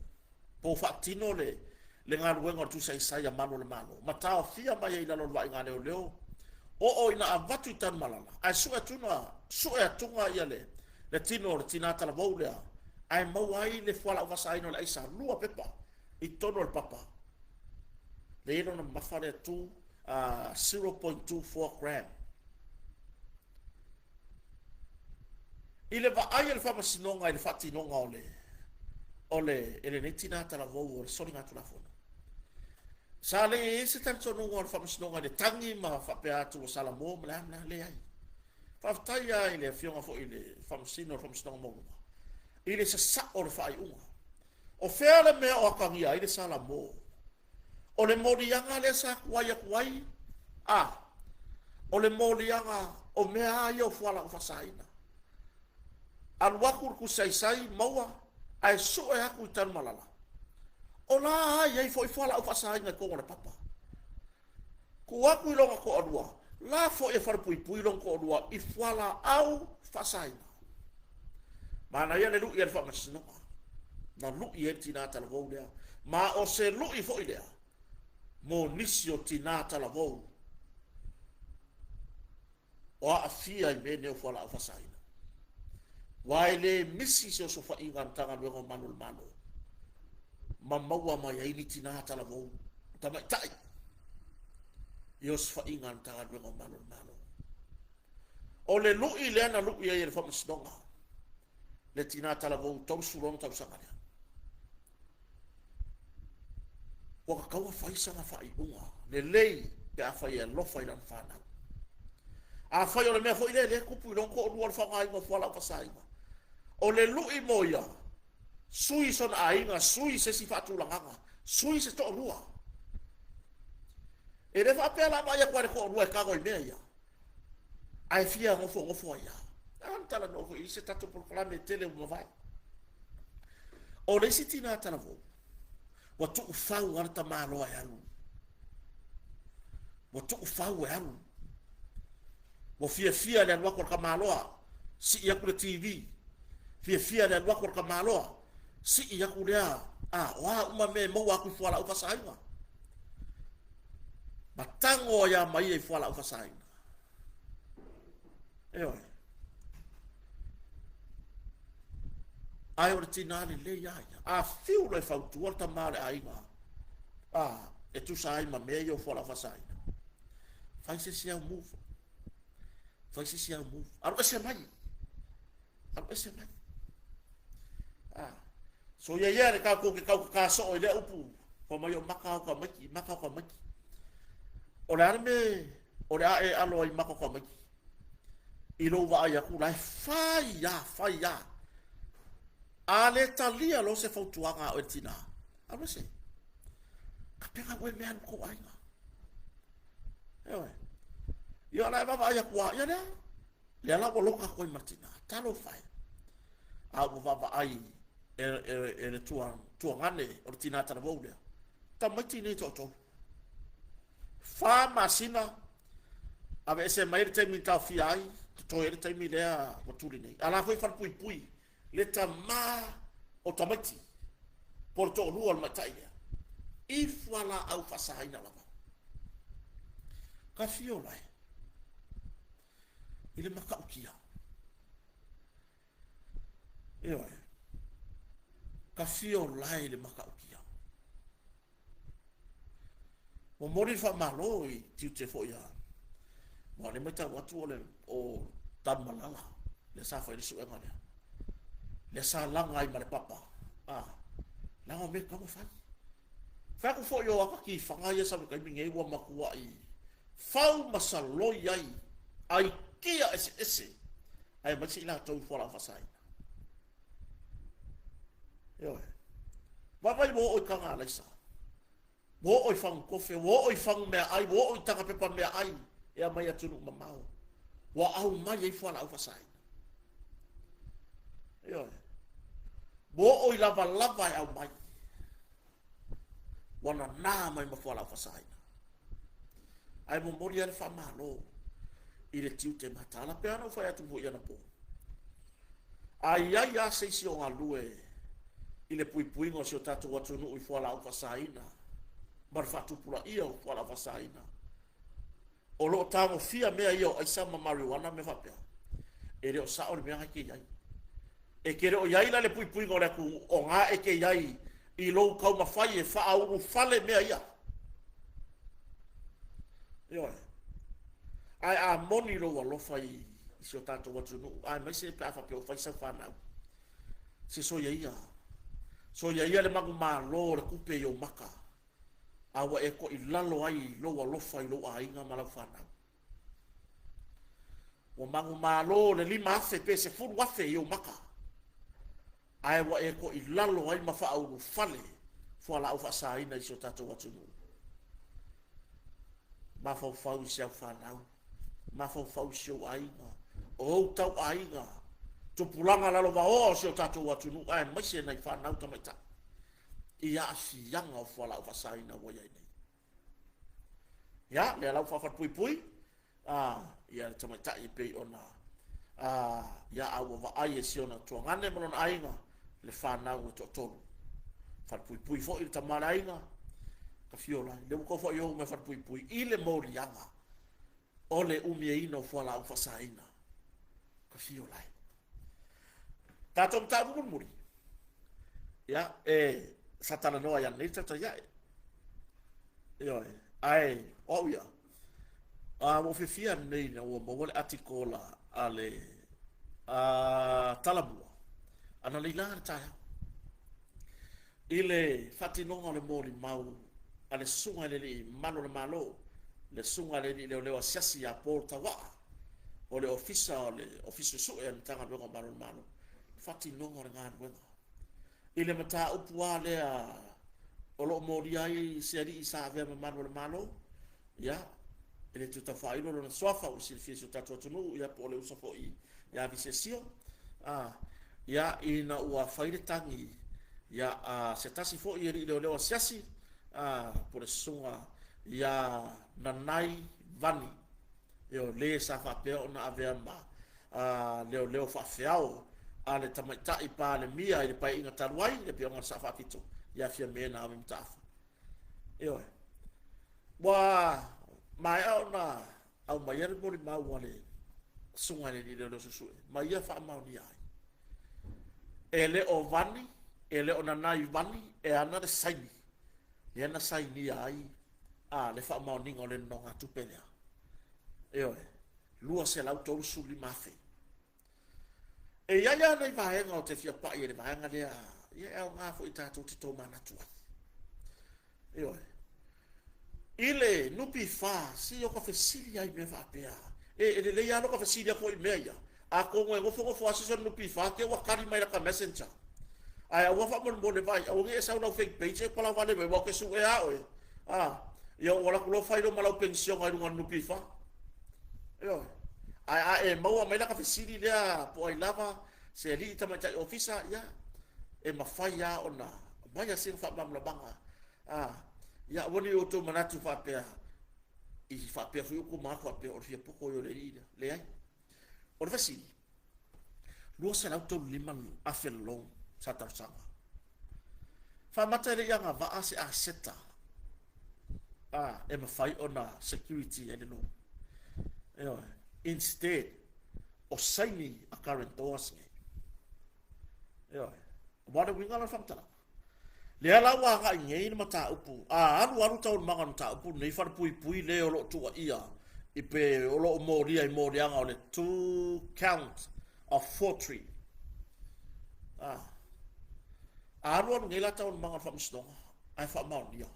po o faatino le, le galuega o le tuisaisai a malu o le Malo, ma taofia mai ai i lalo o le vaaiga a leoleo, oo ina avatu i Tanumalala, ae sue atuga, sue atuga ia le, le tino o le tina talavou lea, ae maua ai le fualaau faasaina o le aisa, lua pepa i totonu o le papa. Lea e i ai lona mamafa lea tu, uh, 0.24 gram. I le vaai a le Faamasinoga i le faatinoga o le, o le, e lenei tina talavou o le soligatulafono, sa le i ai se talitonuga o le Faamasinoga i le tagi ma faapea atu ua salamo ma le a ma le a, leai. Faafetai lava i le Afioga foi i le Faamasino o le Faamasinoga Maualuga i le sasao o le faaiuga. O fea le mea o atagia ai le salamo? O le moliaga lea sa tuai atu ai, a, o le moliaga o mea lava ia o fualaau faasaina. Alu atu le tusisaisai maua ae sue atu i Tanumalala. O la a i ai foi fualaau faasaina i totonu o le papa. Tuu atu i lona toalua, la foi e falepuipui lona toalua i fualaau faasaina. Manaia le lu'i a le faamasinoga. Na lu'i ai le tinā talavou lea. Ma o se lu'i foi lea mo nisi o tinā talavou o aafia i mea nei o fualaau faasaina. Aua e le misi se osofaiga a Matagaluega o Malu o le Malo ma maua mai ai ni tinā talavou tamaitai i osofaiga a Matagaluega o Malu o le Malo. O le lu'i lea na lu'i ai e le Faamasinoga le tinā talavou 36 tausaga lea. Ua tatau ona fai sana faaiuga lelei pe afai e alofa i lana fanau. Afai o le mea foi lea lea e tupu i lona toalua o le faaaogaina o fualaau faasaina, o le lu'i mo ia, sui sona aiga, sui se isi faatulagaga, sui se toalua. E le faapea la vaai atu ai le toalua e tago i mea ia, ae fia nofonofo ai lava. A na talanoa foi i se tatou polokalame tele ua mavae. O le isi tinā talavou, ua tuufau lava le tamaloa e alu. Ua tuufau e alu. Ua fiafia le alu atu o le tamaloa, sii atu le TV. Fiafia le alu atu o le tamaloa, sii atu lea, a, o a uma mea e maua atu i fualaau faasaina. Ma tago ai lava ma ia i fualaau faasaina. Ioe. Ae o le tinā lelei a ia. A fiu loa e fautua le tama o le aiga, a, e tusa ai ma mea ia o fualaau faasaina. Fai se isi au move. Fai se isi au move. Alu ese mai. Alu ese mai. A, so ia ia le tatou ke tau kaká soo i lea upu, fai mai o maka o tamaiti, maka o tamaiti. O le a le mea o le a e alo ai i maka o tamaiti? I lou vaai atu la e fai lava, fai lava. A le talia loa se fautuaga a oe le tinā, alu ese. Kapega oe mea alu i tou aiga. Ioe. Ia o la e vaavaai atu lava, ia lea, lea la ua loka atu ai ma le tinā. Talofa e. A ua vaavaai e, e, e le tua, tuagane o le tinā talavou lea. Tamaiti nei toatolu. 4 masina aveese mai le taimi na taofia ai, totoe ai le taimi lea ua tuli nei. A la foi falepuipui le tamā o tamaiti po o le toalua o le matai lea i fualaau faasaina lava. Ka fio lae i le matautia. Ioe. Ka fio lae i le matautia. Momoli le faamalo i tiute foi a aua o lea e matau atu o le o Tanumalala lea sa fai le suega lea lea sa laga ai ma le papa a leaga o mea tatau ona fai. Fai atu foi o ata tifaga ia sau i le taimi nei ua matuai fau ma saloi ai aikia eseese aemaise i latou i fualaau faasaina. Ioe. Vaavaai ua oo i taga alaisa, ua oo i fagu kofe, ua oo i fagu meaai, ua oo i taga pepa meaai e aumai atunuu mamao. Ua aumai ai fualaau faasaina. Ioe. Ua oo i lavalava e aumai. Ua nanā mai ma fualaau faasaina. Ae momoli lava le faamalo i le tiute mataala. Pei lava ona ou fai atu foi anapo, a i ai lava se isi o galue i le puipuiga o si o tatou atunuu i fualaau faasaina ma le faatupulaia o fualaau faasaina, o lo o tagofia mea ia o aisa ma marijuana ma mea faapea, e le o sao le mea na e te i ai. E te le o i ai la le puipuiga o le atunuu o na e te i ai i lou taumafai e faaulufale mea ia. Ioe. Ae a moni lou alofa i, i si o tatou atunuu, aemaise pe a faapea ua fai sau fanau, se soia ia. Soia ia le manumalo o le tupe i ou maka, a ua e toilalo ai i lou alofa i lou aiga ma lau fanau. Ua manumalo le 5,000 pe 10,000 i ou maka, ae ua e toilalo ai ma faaulufale fualaau faasaina i si o tatou atunuu. Mafaufau i si au fanau, mafaufau i si ou aiga, o ou tauaiga, tupulaga lalovaoa o si o tatou atunuu, aemaise nai fanau tamaitai i aafiaga o fualaau faasaina ua i ai nei. Ia, lea la ua faafalupuipui, a, ia le tamaitai e pei ona Ā, ia a ua vaai e si ona tuagane ma lona aiga le fanau e toatolu. Falepuipui foi le tama o le aiga, ka fio lai. Lea ua tou faaiou mai Falepuipui i le moliaga o le umiaina o fualaau faasaina, ka fio lai. Tatou mataupu mulimuli, ia, e, sa talanoa ai ananei le tautai ae. Ioe, ae, o au ia, a, ua ou fiafia ananei ina ua maua le atikola a le a, Talamua, ananei la le taeao. I le faatinoga o le molimau a le Susuga i le Alii Malu o le Malo, le Susuga i le Alii Leoleo Asiasi ia Paul Tauaa, o le Ofisa o le Ofisa Suesue a le Matagaluega o Malu o le Malo, le faatinoga o le galuega. I le mataupu lava lea o lo o molia ai se alii sa avea ma malu o le Malo, ia, e le toe tau faailo lona suafa ua silafia e si o tatou atunuu, ia po o le uso foi ia Visesio, a, ia, ina ua fai le tagi, ia, a se tasi foi alii leoleo asiasi, a, po o le susuga ia Nanai Vani, ioe, le sa faapea ona avea ma a, leoleo faafeao a le tamaitai Palemia i le Paeaiga talu ai, le pei ona sa faapito ia Fiame Naomi Mataafa. Ioe. Ua maea ona aumaia le molimau a le susuga i le alii leoleo suesue ma ia faamaonia ai. E le o Vani, e le o Nanai Vani e ana le saini lea na sainia ai a le faamaoniga o le nonogatupe lea. Ioe, $235,000. E i ai lava nai vaega ou te fia pai i le vaega lea, ia e aoga foi tatou te tomanatu ai. Ioe. I le NPF, se o ka fesili ai mea faapea. E, e lelei lava ka fesili atu i mea ia. Atonu e nofonofo lava se isi o le NPF, te ua tali mai lata messenger. Ae aua faamolemole vaai, aua ne i e sau lau fake page e palavale mai, aua ou te suea oe. A, ia ou alu atu loa fai loa ma lau penisiona i luga o le NPF. Ioe. Ae a e maua mai lata fesili lea po o ai lava se alii tamaitai ofisa, ia, e mafai lava ona aumai a sina faamalamalamaga. A, ia aua ne i outou manatu faapea, i faapea foi outou manatu faapea o le fia poto ia o le alii lea. Leai. O le fesili, 235 afe le loan sa talosaga. Faamata e le i agavaa se aseta a, e mafai ona security ai le loan. Ioe. Instead, o saini a guarantors nei. Ioe. Aua o le uiga la o le faamatalaga. Lea la ua agai nei le mataupu, a alualu taualumaga o le mataupu lenei, falepuipui le o lo o tuuaia i pe o lo o molia i moliaga o le two count of forgery. A, a alualu nei la taualumaga o le faamasinoga, ae faamaonia.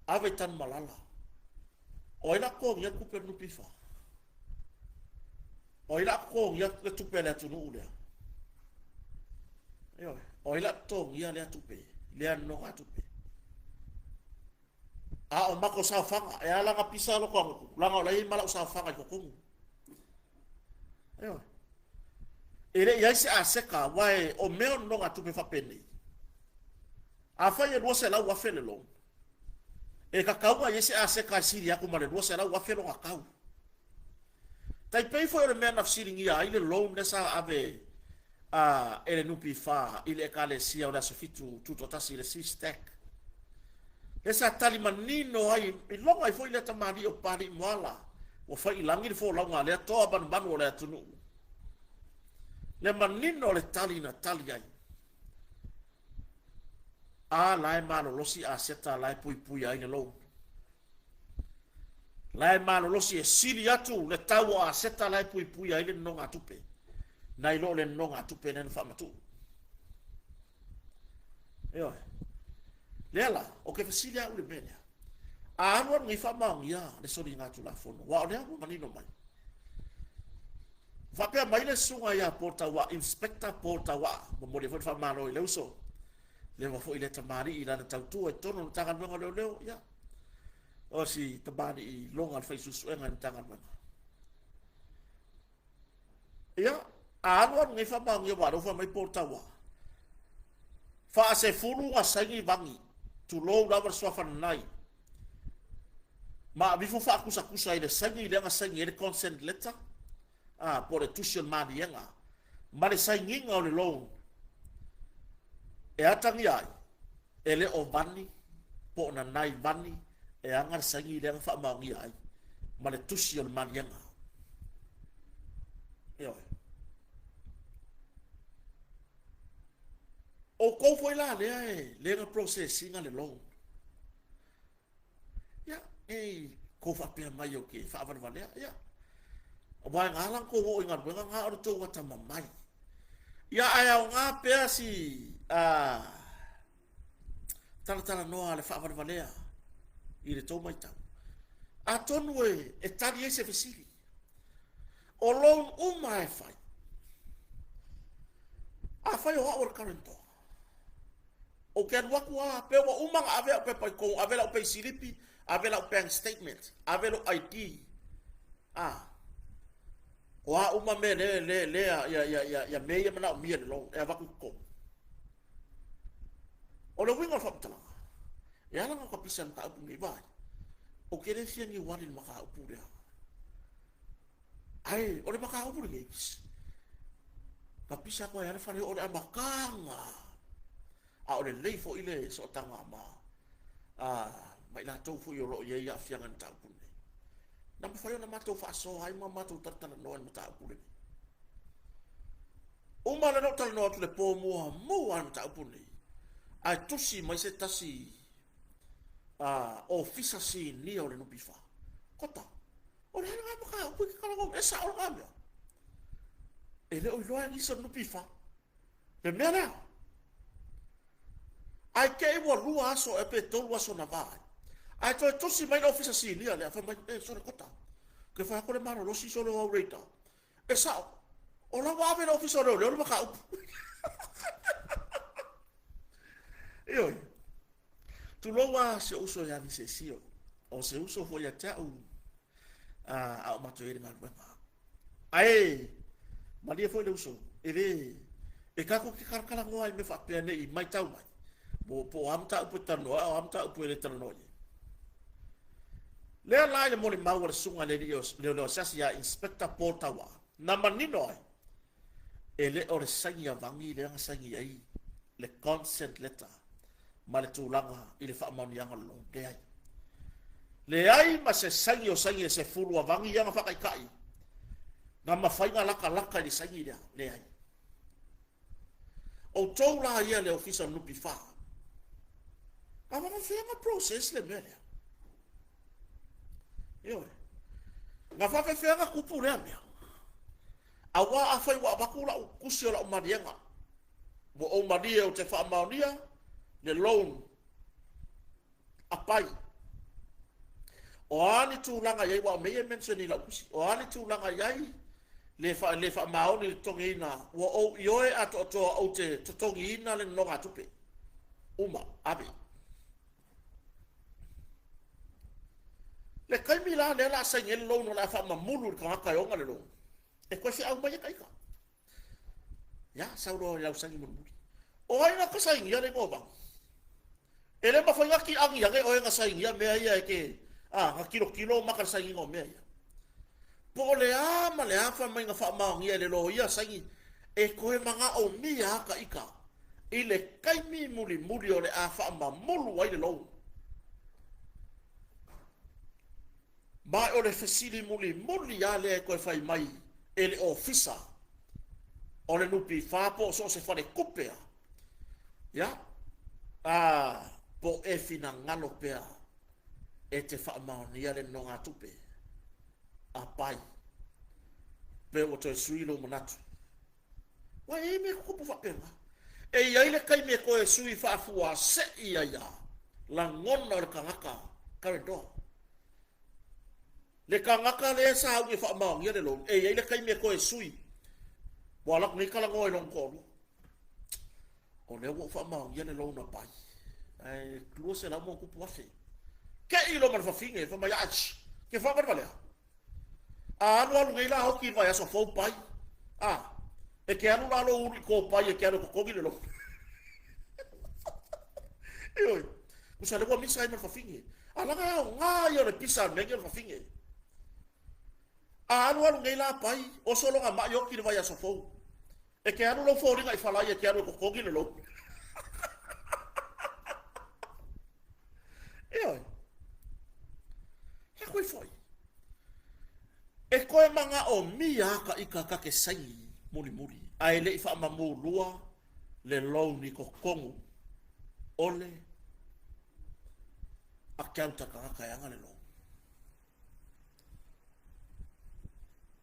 Ave i Tanumalala. O ai la totogia le tupe a le NPF? O ai la totogia le tupe a le atunuu lea? Ioe. O ai la totogia lea tupe, lea nonogatupe? A o matou saofaga, e ala ona pisa loko agutu, leaga o la e i ai ma lau saofaga i totonu. Ioe. E le i ai se aseta, aua e, o mea o nonogatupe faapenei. Afai e 200,000 le loan, e tatau ona i ai se aseta e sili atu ma le 200,000 lona tau. Tai pei foi o le mea na fesiligia ai le loan lea sa ave a e le NPF i le Ekalesia o le Aso Fitu Tutoatasi i le CSTAC. Lea sa tali manino ai, i loga ai foi lea tamalii o Papalii Moala, ua fai i lagi le folauga a lea toa manumanu o le atunuu. Le manino o le tali na tali ai. A la e malolosi aseta la e puipuia ai le loan. La e malolosi e sili atu le tau o aseta la e puipuia ai le nonogatupe, nai lo le nonogatupe lea na faamatuu. Ioe. Lea la, o ke fesili au le mea lea. A alu alu nei faamaonia le soliga Tulafono, aua o lea ua manino mai. Faapea mai le susuga ia Paul Tauaa, Inspector Paul Tauaa, momoli ai foi le faamalo i le uso, leva foi lea tamalii i lana tautua i totonu o le Matagaluega o Leoleo, ia, o si tamalii loga le fai suesuega i le Matagaluega. Ia, a alu alu nei faamaonia, aua o lea ua fai mai Paul Tauaa, faasefulu na saini vagi, tulou lava le suafa nanai, ma avifo faakusatusa i le saini lea na saini ai le consent letter. a, po o le tusi o le maliega ma le sainiga o le loan e atagia ai, e le o vani po o nanai vani e aga le saini lea na faamaonia ai ma le tusi o le maliega. Ioe. Outou foi la lea e lea na process ina le loan. Ia, nei kou faapea mai ou te faavalevalea. Ia, aua e gala tou oo i galuega na o le tou atamamai. Ia, ae aoga pea si a talatalanoa a le faavalevalea i le tou matau. Atonu e, e tali ai se fesili. O loan uma e fai. Afai o au o le guarantor, Ou te alu atu a, pe ua uma ona ave au pepa i totonu, ave lau payslipi, ave lau bank statement, ave lou ID, a, o a uma mea le, le, le, ia, ia, ia, ia mea ia manaomia e le loan, e avatu i totonu. O le uiga o le faamatalaga, e ala ona tapisa i le mataupu lenei, vaai, ou te le fia niuali i le mataupu lea. Ae, o le mataupu lenei, na pisa atu ai lava le fale o le amataga. A o lelei foi le sootaga ma, a, ma i latou foi o lo o i ai aafiaga i le mataupu lenei. Na mafai ona matou faasoa ai ma matou talatalanoa i le mataupu lenei. Uma lea na ou talanoa atu i le po muamua i le mataupu lenei, ae tusi mai se tasi a, ofisa sinia o le NPF. Kota, O le a lena mataupu e te talanoa e sao lena mea. E le o iloa e nisi o le NPF. Le mea lea. Ae te i ua lua aso ea pe tolu aso na va ai. Ae toe tusi mai le ofisa sinia lea, fai mai, e sole kota. Ke fai atu le malolosi sole o au reita. E sao, o la ua ave le ofisa o leoleo le mataupu. Ioe. Tulou a si ou uso ia Visesio, o se uso foi ia te au a, a o matou i ai le galuega. Ae, malie foi le uso, e le, e tatou te kalakalanoa i mea faapea nei i maitau mai, po, po o a mataupu e talanoa ai, o a mataupu e le talanoa i ai. Lea la i le molimau a le susuga i le alii o leoleo asiasi ia Inspector Paul Tauaa, na manino ai, e le o le saini a Vagi lea na saini ai le consent letter ma le tulaga i le faamaoniaga o le loan. Leai. Leai ma se saini o saini e sefulu a Vagi ia na faataitai na mafai na latalata i le saini lea. Leai. Outou la ia le ofisa o le NPF. A faafefea process le mea lea? Ioe. Na faafefea na tupu lea mea? Aua afai ua avatu lau tusi o lau maliega, ua ou malie ou te faamaonia le loan a pai. O a ni tulaga i ai, ua o mea ia e mention i lau tusi, o a ni tulaga i ai le, fa, le faamaoni le totogiina, ua ou ioe atoatoa ou te totogiina le nonogatupe. Uma, ave. Le taimi la lea la saini ai le loan o le a faamamulu i le tagata e ona le loan, e toe feau mai e taita. Ia, sau loa i lau saini mulimuli. O ai na ka sainia le igoa o Vagi? E le mafai na ki agi ane oe na sainia mea ia e ke, a, na tilotilo maka le sainiga o mea ia. Po o le a ma le a fai mai na faamaonia e le loia saini, e toe manaomia a ta ita i le taimi mulimuli o le a faamamulu ai le loan. Ma o le fesili mulimuli lava lea e toe fai mai e le ofisa o le NPF po o so o se faletupe lava, ia, a, po o e finagalo pea e te faamaonia le nonogatupe a pai, pe ua toe sui lou manatu. Ua i ai mea tutupu faapena. E i ai le taimi e toe sui faafuasei ai a lagona o le tagata Karen Doa. Le tagata lea sa umi e faamaonia le loan, e i ai le taimi e toe sui. Ua alu atu nei talanoa i lona toalua. O lea ua ou faamaonia le loan a Pai. Ae 200 ma tupu afe. Te i loa ma le fafine, fai mai, Ash, ke whaavalevale A alu alu nei la hoki i le vaiaso fou pai. A, e te alu la lou ulu i kō pai e te alu e totogi le loan. Ioe, tusa lea ua misa ai ma le fafine. A laga e aoga ia o le pisa a le mea o le fafine. A alualu nei la pai, oso lona maʻi oki i le vaiaso fou. E ke alu lou foliga i falai e ke alu e totogi le loan. Ioe. He koe foi. E koe manaʻomia a ka ika ka ke saini mulimuli, a e leʻi faamamulua le loan i totonu o le account a kanaka e ana le loan.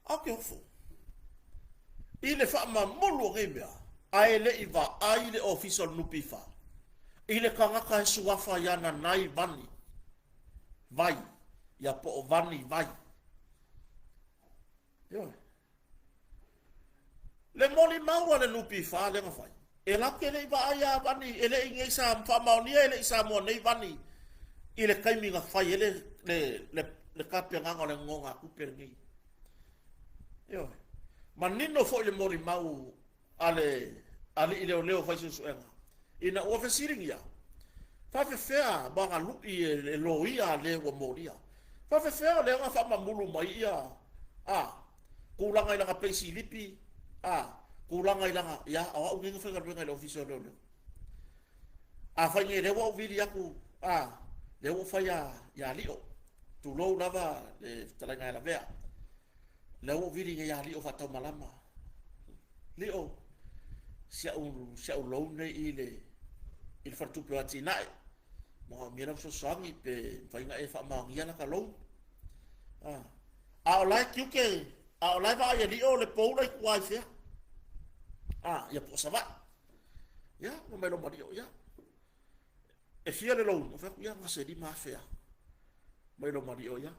A o ke ofo i le faamamulu o nei mea, a e leʻi vaai le ofisa o le NPF i le kanaka he suafa iā Nanai Vani Vai, ia po o Vani Vai. Ioe. Le molimau a le NPF lea na fai, e latou te le i vaai a Vani, e le i nei sa faamaonia e le i Samoa nei Vani i le taimi na fai ai le, le, le, le tapenaga o le nonogatupe lenei. Ioe. Manino foi le molimau a le alii leoleo fai suesuega, ina ua fesiligia, Faafefea ma ana luʻi e loia a le ua molia? Faafefea o lea na faamamulu mai ia a tulaga i lana peisilipi, a tulaga i lana, ia, o au nei na faigaluega i le Ofisa o Leoleo. Afai nei lea ua ou vili atu, a, lea ua ou fai ia Lio, tulou lava le fetalaiga ia Lavea, lea ua ou vili nei ia Lio faataumalama, Lio, si au, si au loan nei i le, i le faletupe o Atinae, manaomia lau fesoasoani pe mafai ona e faamaonia lata loan. A, a o la e tiute, a o la e vaai e Lio le pou la i tua i fea. A, ia po o Savaii. Ia, fai mai loa ma Lio, ia, e fia le loan? Ou fai atu, ia, na se 5,000 lava. Mai loa ma Lio, ia,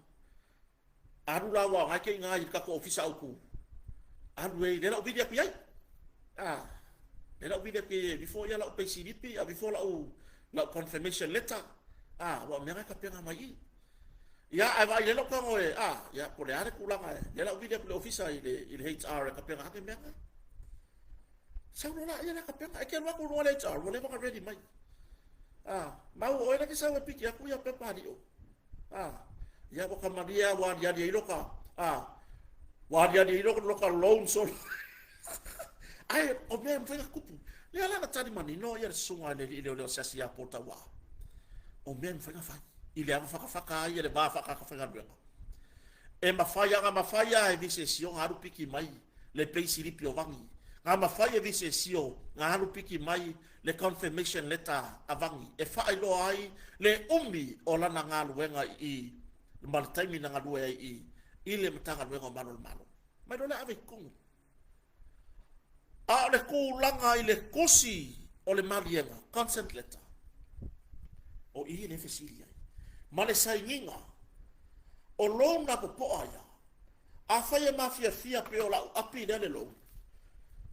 Alu la aua o na e kei i le tatou ofisa autu. Alu e, lea la ou vili atu iai. Ah, lea la ou vili atu iai e avifo ia lau peisilipi, avifo lau lau confirmation letter. Ah, aua o mea na e tapena mai i. Ia, ae vaai lea la ou tago e, ah, ia, po o le a le tulaga e, lea la ou vili atu i le ofisa i le, i le HR e tapena ane mea na. Sau loa laia lea tapena, e te alu atu i luga o le HR, ua leva ona ready mai. Ah, mau o oe la e te sau e piki atu ia pepa a Lio. A, ia ua ka malie a ua aliali ai loka, a, ua aliali ai loka, loka loan solo. Ae, o mea e mafai ona tupu. Lea la na tali manino ia le susuga i le alii leoleo asiasi ia Pōtauā. O mea e mafai ona fai. I le ava whakawhaka ai e le vā whakaka whaigaluega. E mawhai a, nga mawhai a e visesio nga alu piki mai le peisilipi o Vangi. Nga mawhai e visesio nga alu piki mai le confirmation letter a Vangi e faailoa ai le umi o lana galuega i ma le taimi na galue ai i i le Matagaluega o Malo o le Malo. Mai loa lea ave i totonu. A o le tulaga i le tusi o le maliega, consent letter, o i le fesili ai. Ma le sainiga, o lou na popoa ia, Afai e mafiafia pei o lau api lea le loan,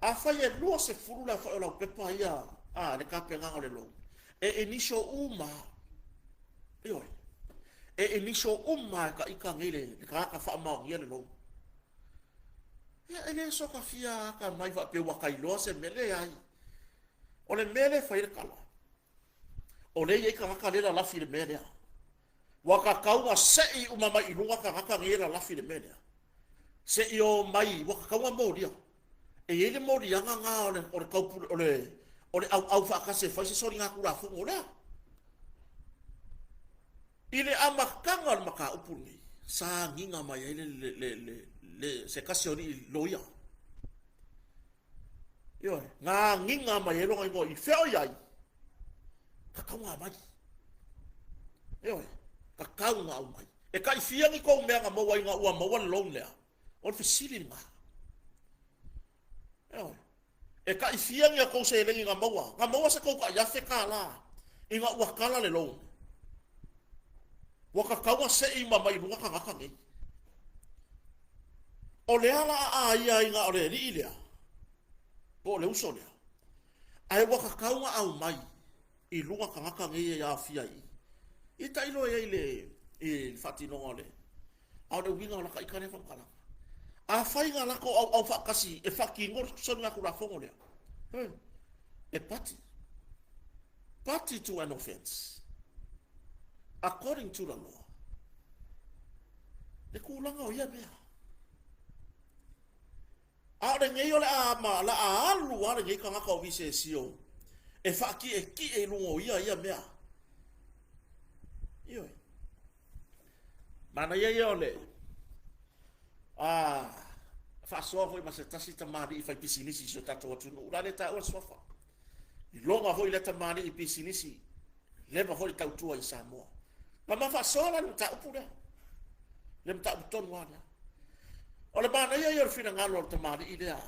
afai e 20 le aofai o lau pepa ia a le tapenaga o le loan, e initial uma lava. Ioe. E initial uma lava e ka ita nei le, le tagata faamaonia le loan. Ia, e le soka fia aka mai faapea ua ka iloa se mea, leai. O le mea lea e fai ai le tala, o lea e i ai tagata lea e lalafi i le mea lea. Ua tatau ona sei uma mai i luga tagata nei e lalafi i le mea lea. Se i o mai, ua tatau ona molia. E i ai le moliaga na o le, o le, taupule, o le, o le auau faatasi e fai se soligatulafono lea. I le amataga o le mataupu lenei, sa agiga mai ai le, le, le, le, le, se tasi o alii loia. Ioe, na agiga mai ai lona igoa i fea o i ai, tatau ona aumai. Ioe, tatau ona aumai. E tai fia ni kou mea na maua ina ua maua le loan lea? O le fesili lena. Ioe. E tai fia ni a kou seleni na maua? Na maua se kou tai $1,000 ina ua kala le loan. Ua tatau ona sei uma mai i luga tagata nei. O le ala a a ia ina o le alii lea, po o le uso lea, ae ua tatau ona aumai i luga tagata nei e aofia i i. I tailo i ai le, i le faatinoga o le, a o le uiga o lata ita lea faamatalaga. Afai na latou auau faatasi e faatino le soligatulafono lea, e party. Party to an offence. According to the law. Le tulaga o ia mea. A o lenei o le a ma la a alu lava lenei tagata o Visesio e faakiʻekiʻe i luga o ia ia mea. Ioe. Manaia ia o le a faasoa foi ma se tasi tamalii fai pisinisi i si o tatou atunuu. O le a le taua le suafa. Iloga foi lea tamalii pisinisi, leva foi le tautua i Samoa. Na ma faasoa la le mataupu lea. Le mataupu tonu lava lea. O le manaia ia o le finagalo o le tamalii lea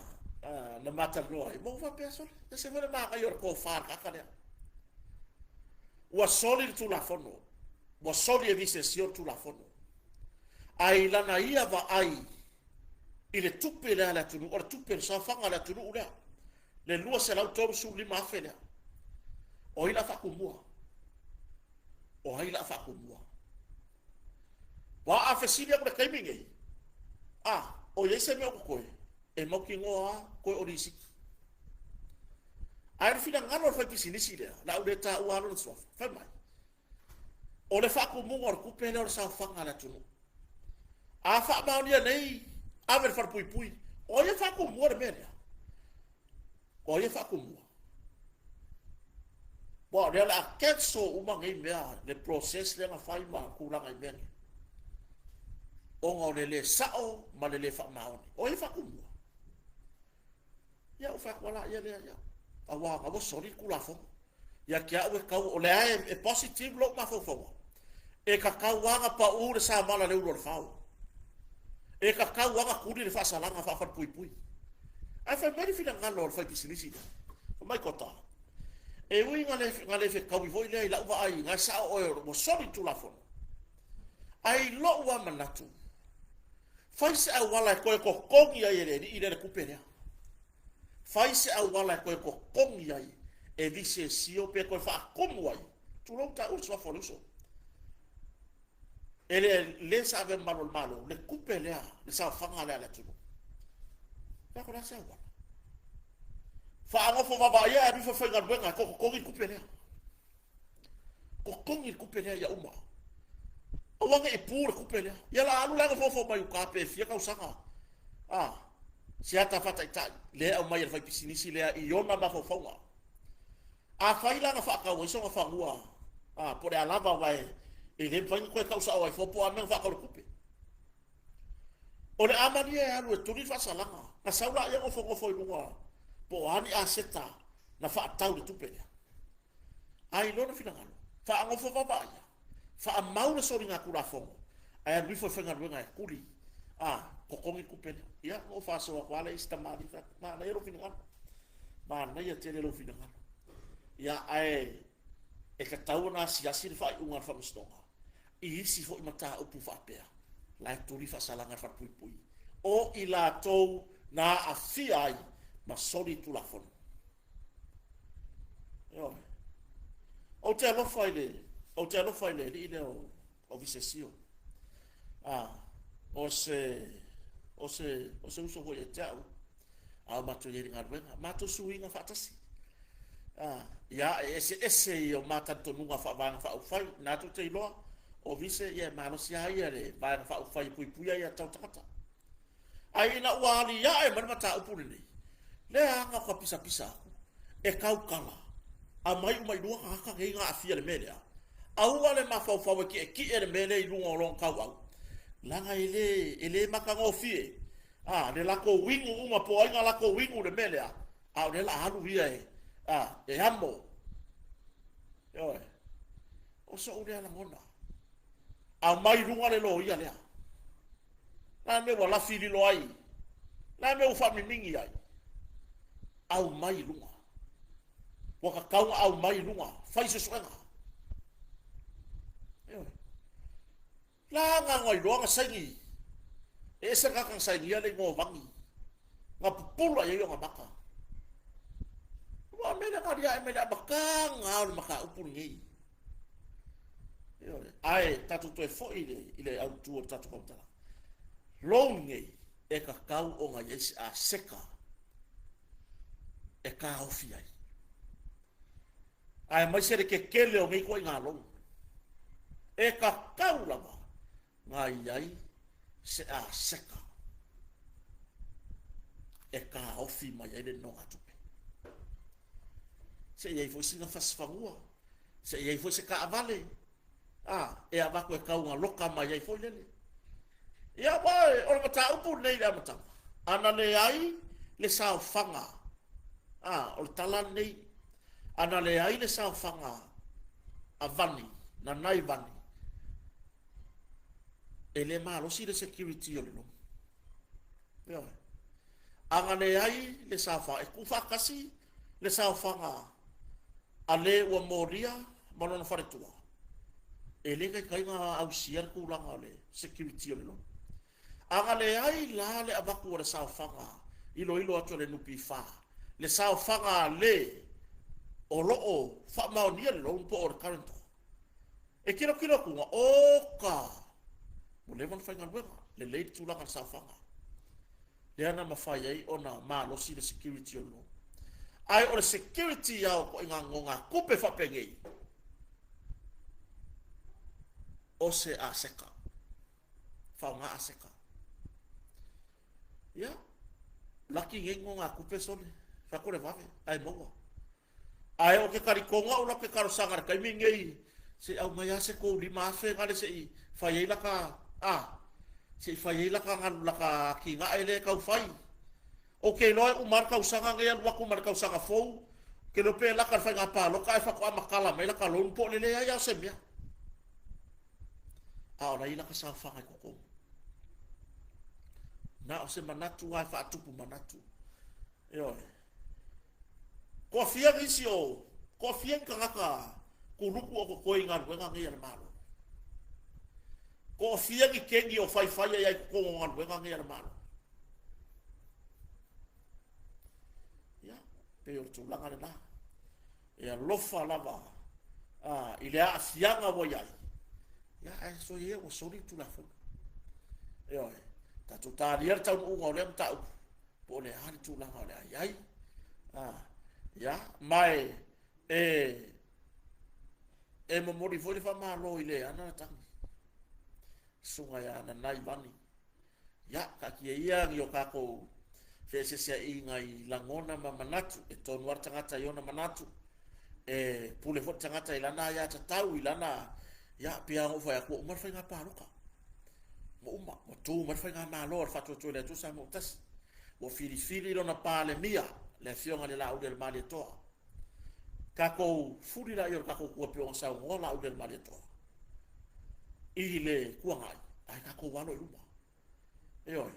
na matalanoa ai. Ma ua faapea, sole, ese foi le manaia o le tofa a le tagata lea. Ua soli le Tulafono. Ua soli e Visesio le Tulafono. Ae i lana ia vaai i le tupe lea a le atunuu, o le tupe, le saofaga a le atunuu lea, le $235,000 lea, o ai la faatumua? O ai la faatumua? Aua a fesili atu i le taimi nei, a, o i ai se mea o totoe, e mautinoa lava toe o lisiti. Ae o le finagalo o le faipisinisi lea, o le a ou le taua lava lona suafa, fai mai, o le faatumuga o le tupe lea o le saofaga a le atunuu. A faamaonia nei, ave i le falepuipui, o ai e faatumua le mea lea? O ai e faatumua? Aua o lea o le a cancel uma nei mea, le process lea na fai ma tulaga i mea nei. Ona o le le sao ma le le faamaoni. O ai e faatumua? Ia, ou fai atu, ala ia lea, ia. Aua na ua soli le Tulafono. Ia te au e tau, o lea e positive lou mafaufauga. E tatau lava ona pau le samala i le ulu o le fao. E tatau lava ona tuli le faasalaga faafalepuipui. Ae fai mai le finagalo o le faipisinisi lea. Fai mai Kota, e ui na le, na le fetaui foi lea i lau vaai, na e sao oe ua soli le Tulafono. Ae i lou lava manatu, fai se auala e toe totogi ai e le alii lea le tupe lea. Fai se auala e toe totogi ai e Visesio pe toe faatumu ai, tulou taua le suafa o le uso, e le le sa avea ma malu o le Malo, le tupe lea, le saofaga lea a le atunuu. Ia ko le a se auala? Faanofo vaavaaia e alu ifo e faigaluega e toe totogi le tupe lea. Totogi le tupe lea ia uma. Aua ne i pu le tupe lea. Ia la alu la nofonofo mai uka pe fia tausaga. Ah, se ata faataitai lea e aumai e le faipisinisi lea i ona mafaufauga. Afai la na faatau ai sona fanua, ah, po o le a lava aua e le mafai ona toe tau sao ai fua po o a mea na faatau i le tupe. O le amalia e alu e tuli le faasalaga, na sau laia nofonofo i luga po o a ni aseta na faatau i le tupe lea. A i lona finagalo, faanofo vaavaaia, faamau le soligatulafono, ae alu ifo e faigaluega e tuli, a, totogi le tupe lea. Ia, na ou faasoa atu lava lea i si tamalii, fai atu, manaia lou finagalo, manaia tele lou finagalo. Ia, ae e tatau ona asiasi le faaiuga a le Faamasinoga i isi foi mataupu faapea, la e tuli faasalaga e le Falepuipui o i latou na aafia ai ma soli Tulafono. Ioe. Ou te alofa i le, ou te alofa i le alii lea o, o Visesio. Ah, o se, o se, o se uso foi ia te au, a o matou i ai i le galuega, matou suiga faatasi. Ah, ia, e eseese i o ma talitonuga faa-Vaega Faaupufai, na tou te iloa, o Vise, ia e malosi lava ia le Vaega Faaupufai e puipuia ia tau tagata. Ae ina ua aliae mai le mataupu lenei, lea aga o ka pisapisa atu, e tautala, aumai uma i lua tagata nei na aafia i le mea lea. Aua le mafaufau e tietie le mea lea i luga o lona tauau, leaga e le, e le matagofie, a, le latou inu uma po o ai na latou inu i le mea lea, a o lea la alu ia e, a, e amo. Ioe. O so'u lea lagona. Aumai i luga le loia lea. La mea ua lafi lilo ai. La mea ua faamimigi ai. Aumai i luga. Ua tatau ona aumai i luga. Fai suesuega. Ioe. La nga nga iloa na saini. E ese le tagata na sainia le igoa o Vani. Na pupula i ai ona maka. Aua o le mea lea na aliae mai le amataga o le mataupu lenei. Ioe. Ae tatou toe foi i le, i le autu o le tatou faamatalaga. Lou nei e tatau ona i ai se aseta e taofi ai. Aemaise le tetele o nei ituaiga lou. E tatau lava na i ai se aseta e taofi. taofi mai ai le nonogatupe. Se i ai foi sina fasifanua, se i ai foi se taavale, a, e avatu e tau galoka mai ai foi lele. Ia, aua o le mataupu lenei i le amataga, ana leai le saofaga, a, o le tala lenei, ana leai le saofaga a Vani, Nanai Vani, e le malosi le security o le loan. Ioe. Ana leai le saofaga, e tuufaatasi le saofaga a le ua molia ma lona faletua, e le taitai ona ausia le tulaga o le security o le loan. Ana leai la le avatu o le saofaga iloilo atu a le NPF, le saofaga a le o lo o faamaonia le loan po o le guarantor, e tilotilo atu, oka, ua leva ona faigaluega, lelei le tulaga o le saofaga. Lea na mafai ai ona malosi le security o le loan. Ae o le security lava o ituaiga nonogatupe faapenei, o se aseta. Faaaoga aseta. Ia, laki nei nonogatupe sole, fai atu le vave, ae maua. Ae ou te talitonu au la ou te talosaga i le taimi lenei se i aumai lava se tou 5000 gale se i fai ai laka a se i fai ai laka galu laka atinae lea e tau fai. Ou te iloa e uma lava le tausaga lenei alu atu ma le tausaga fou, ou te iloa pe laka le faiga palota ae faatoa matala mai laka loan po o le leai lava o se mea. A o la e i ai laka saofaga i totonu. Na o se manatu lava e faatupu manatu. Ioe. Toafia nisi o, toafia ni tagata kuluku o totoe i galuega nei a le Malo. Toafia ni keni o faifai ai ai totonu o galuega nei a le Malo. Ia, pei o le tulaga lena. E alofa lava a, i le aafiaga ua i ai. Ia, ae soia ia ua soli le Tulafono. Ioe, tatou talia le taunuuga o lea mataupu. Po o le a le tulaga o le a i ai. Ah, ia, ma e, e, e momoli foi le faamalo i le ana le tagi. Susuga ia Nanai Vani. Ia, taatia ia ni o tātou feeseeseaiga i lagona ma manatu, e tonu lava le tagata i ona manatu, e pule foi le tagata i lana aiatatau, i lana, ia, pei lava ona ou fai atu, ua uma le faiga palota. Ua uma, ua tu mai le faigamalo a le Faatuatua i le Atua Samoa ua Tasi. Ua filifili lona Palemia, le Afioga i le Laaulialemalietoa. Tatou fuli laia o le tatou tua pei ona saunoa Laaulialemalietoa i le tuanai, ae tatou alo i luma. Ioe.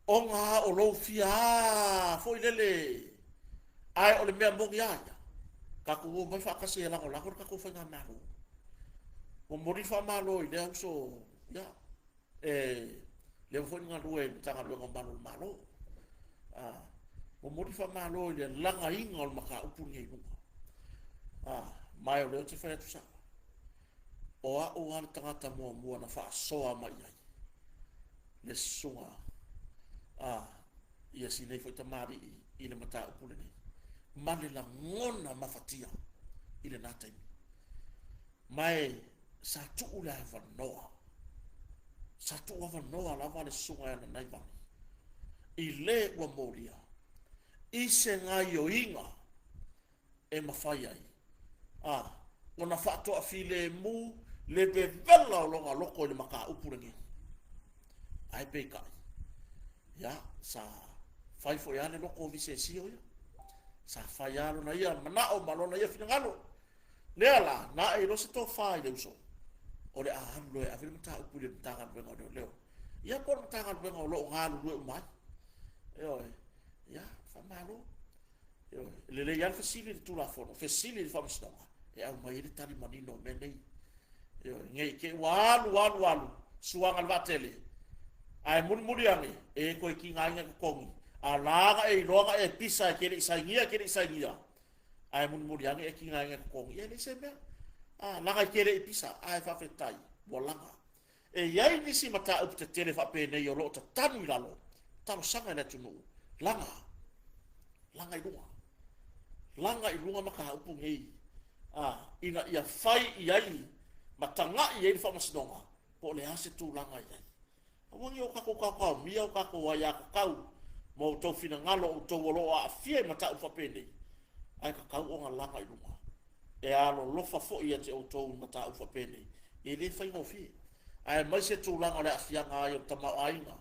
Ona o lou fia a foi lele, ae o le mea moni a ia, tatou omai faatasi e lagolago le tatou faigamalo. Momoli le faamalo i lea uso, ia, e leva foi ona galue i le Matagaluega o Malu o le Malo. Momoli le faamalo i le lagaina o le mataupu lenei i luga. Ma o lea ou te fai atu sao, o au lava le tagata muamua na faasoa mai i ai le susuga a ia si nei foi tamalii i le mataupu lenei ma le lagona mafatia i lena taimi. Ma e sa tuu le avanoa, sa tuu avanoa lava le susuga ia Nanaivani i le ua molia i se gaioiga e mafai ai a ona faatoafilemu le vevela o lona loto i le mataupu lenei. Ae peitai, ia, sa fai foi lava le loto o Visesio ia. Sa fai lava lona ia manao ma lona ia finagalo. Lea la, na ae loa se tofa i le uso, o le a alu loa e ave le mataupu i le Matagaluega o Leoleo. Ia po o le Matagaluega o lo o galulue uma ai. Ioe, ia, faamalo. E lelei lava le fesili i le Tulafono, fesili i le Faamasinoga e aumai ai le tali manino o mea nei. Ioe, ne i te i ua alu alu alu suaga le vaatele, ae mulimuli ane e toe tigaina i totogi, a la na e iloa na e pisa e te le i sainia e te le i sainia, ae mulimuli ane e tigaina i totogi, e leai se mea. A, leaga e te le i pisa, ae faafetai ua laga. E i ai nisi mataupu tetele faapenei o lo o tatanu i lalo, talosaga i le atunuu, laga, laga i luga, laga i luga mataupu nei, a, ina ia fai i ai ma tagai i ai le Faamasinoga po o le a se tulaga e i ai. Aua ne i o tatou taotaomia o tatou aiatatau. ma outou finagalo, outou o lo o aafia i mataupu faapenei, ae tatau ona laga i luga. E alolofa foi ia te outou i mataupu faapenei, e le faigofie. Aemaise tulaga o le aafiaga ai o le tamaoaiga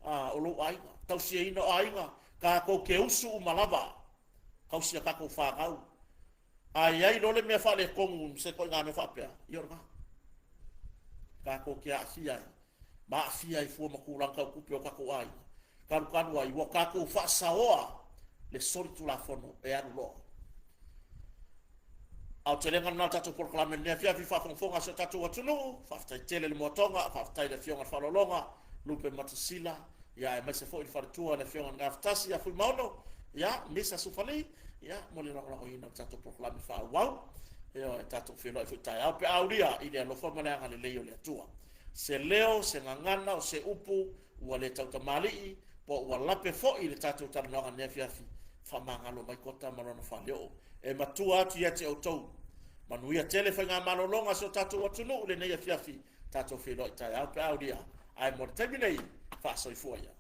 a, o lou aiga, tausiaina o aiga, tatou te usu uma lava, tausi a tatou fanau. A i ai loa le mea faaletonu ma se ituaiga mea faapea, ia o lena. Tatou te aafia ai, ma aafia ai fua ma tulaga tau tupe o tatou aiga. Talu talu ai, ua tatou faasaoa le solitulafono e alu loa. Aotelega lena o le tatou polokalame i lenei afiafi, faafogafoga a si o tatou atunuu. Faafetai tele i le moatoga, faafetai i le Afioga i le Faaaloaloga, Lupe Matasila, ia aemaise foi le faletua le Afioga i le Gafatasi ia Fuimaono, ia Misa Sufali, ia mo le lagolagoina o le tatou polokalame faaauau. Ioe, tatou feiloai foi taeao pe a aulia i le alofa ma le agalelei o le Atua. Se leo, se gagana, o se upu ua le tautamalii, po ua lape foi i le tatou talanoaga i lenei afiafi, faamagalo mai Kota ma lona faleoo e matua atu ia te outou. Manuia tele faigamalologa a si o tatou atunuu i lenei afiafi, tatou feiloai taeao pe a aulia. Ae mo le taimi nei, faasoifua ia.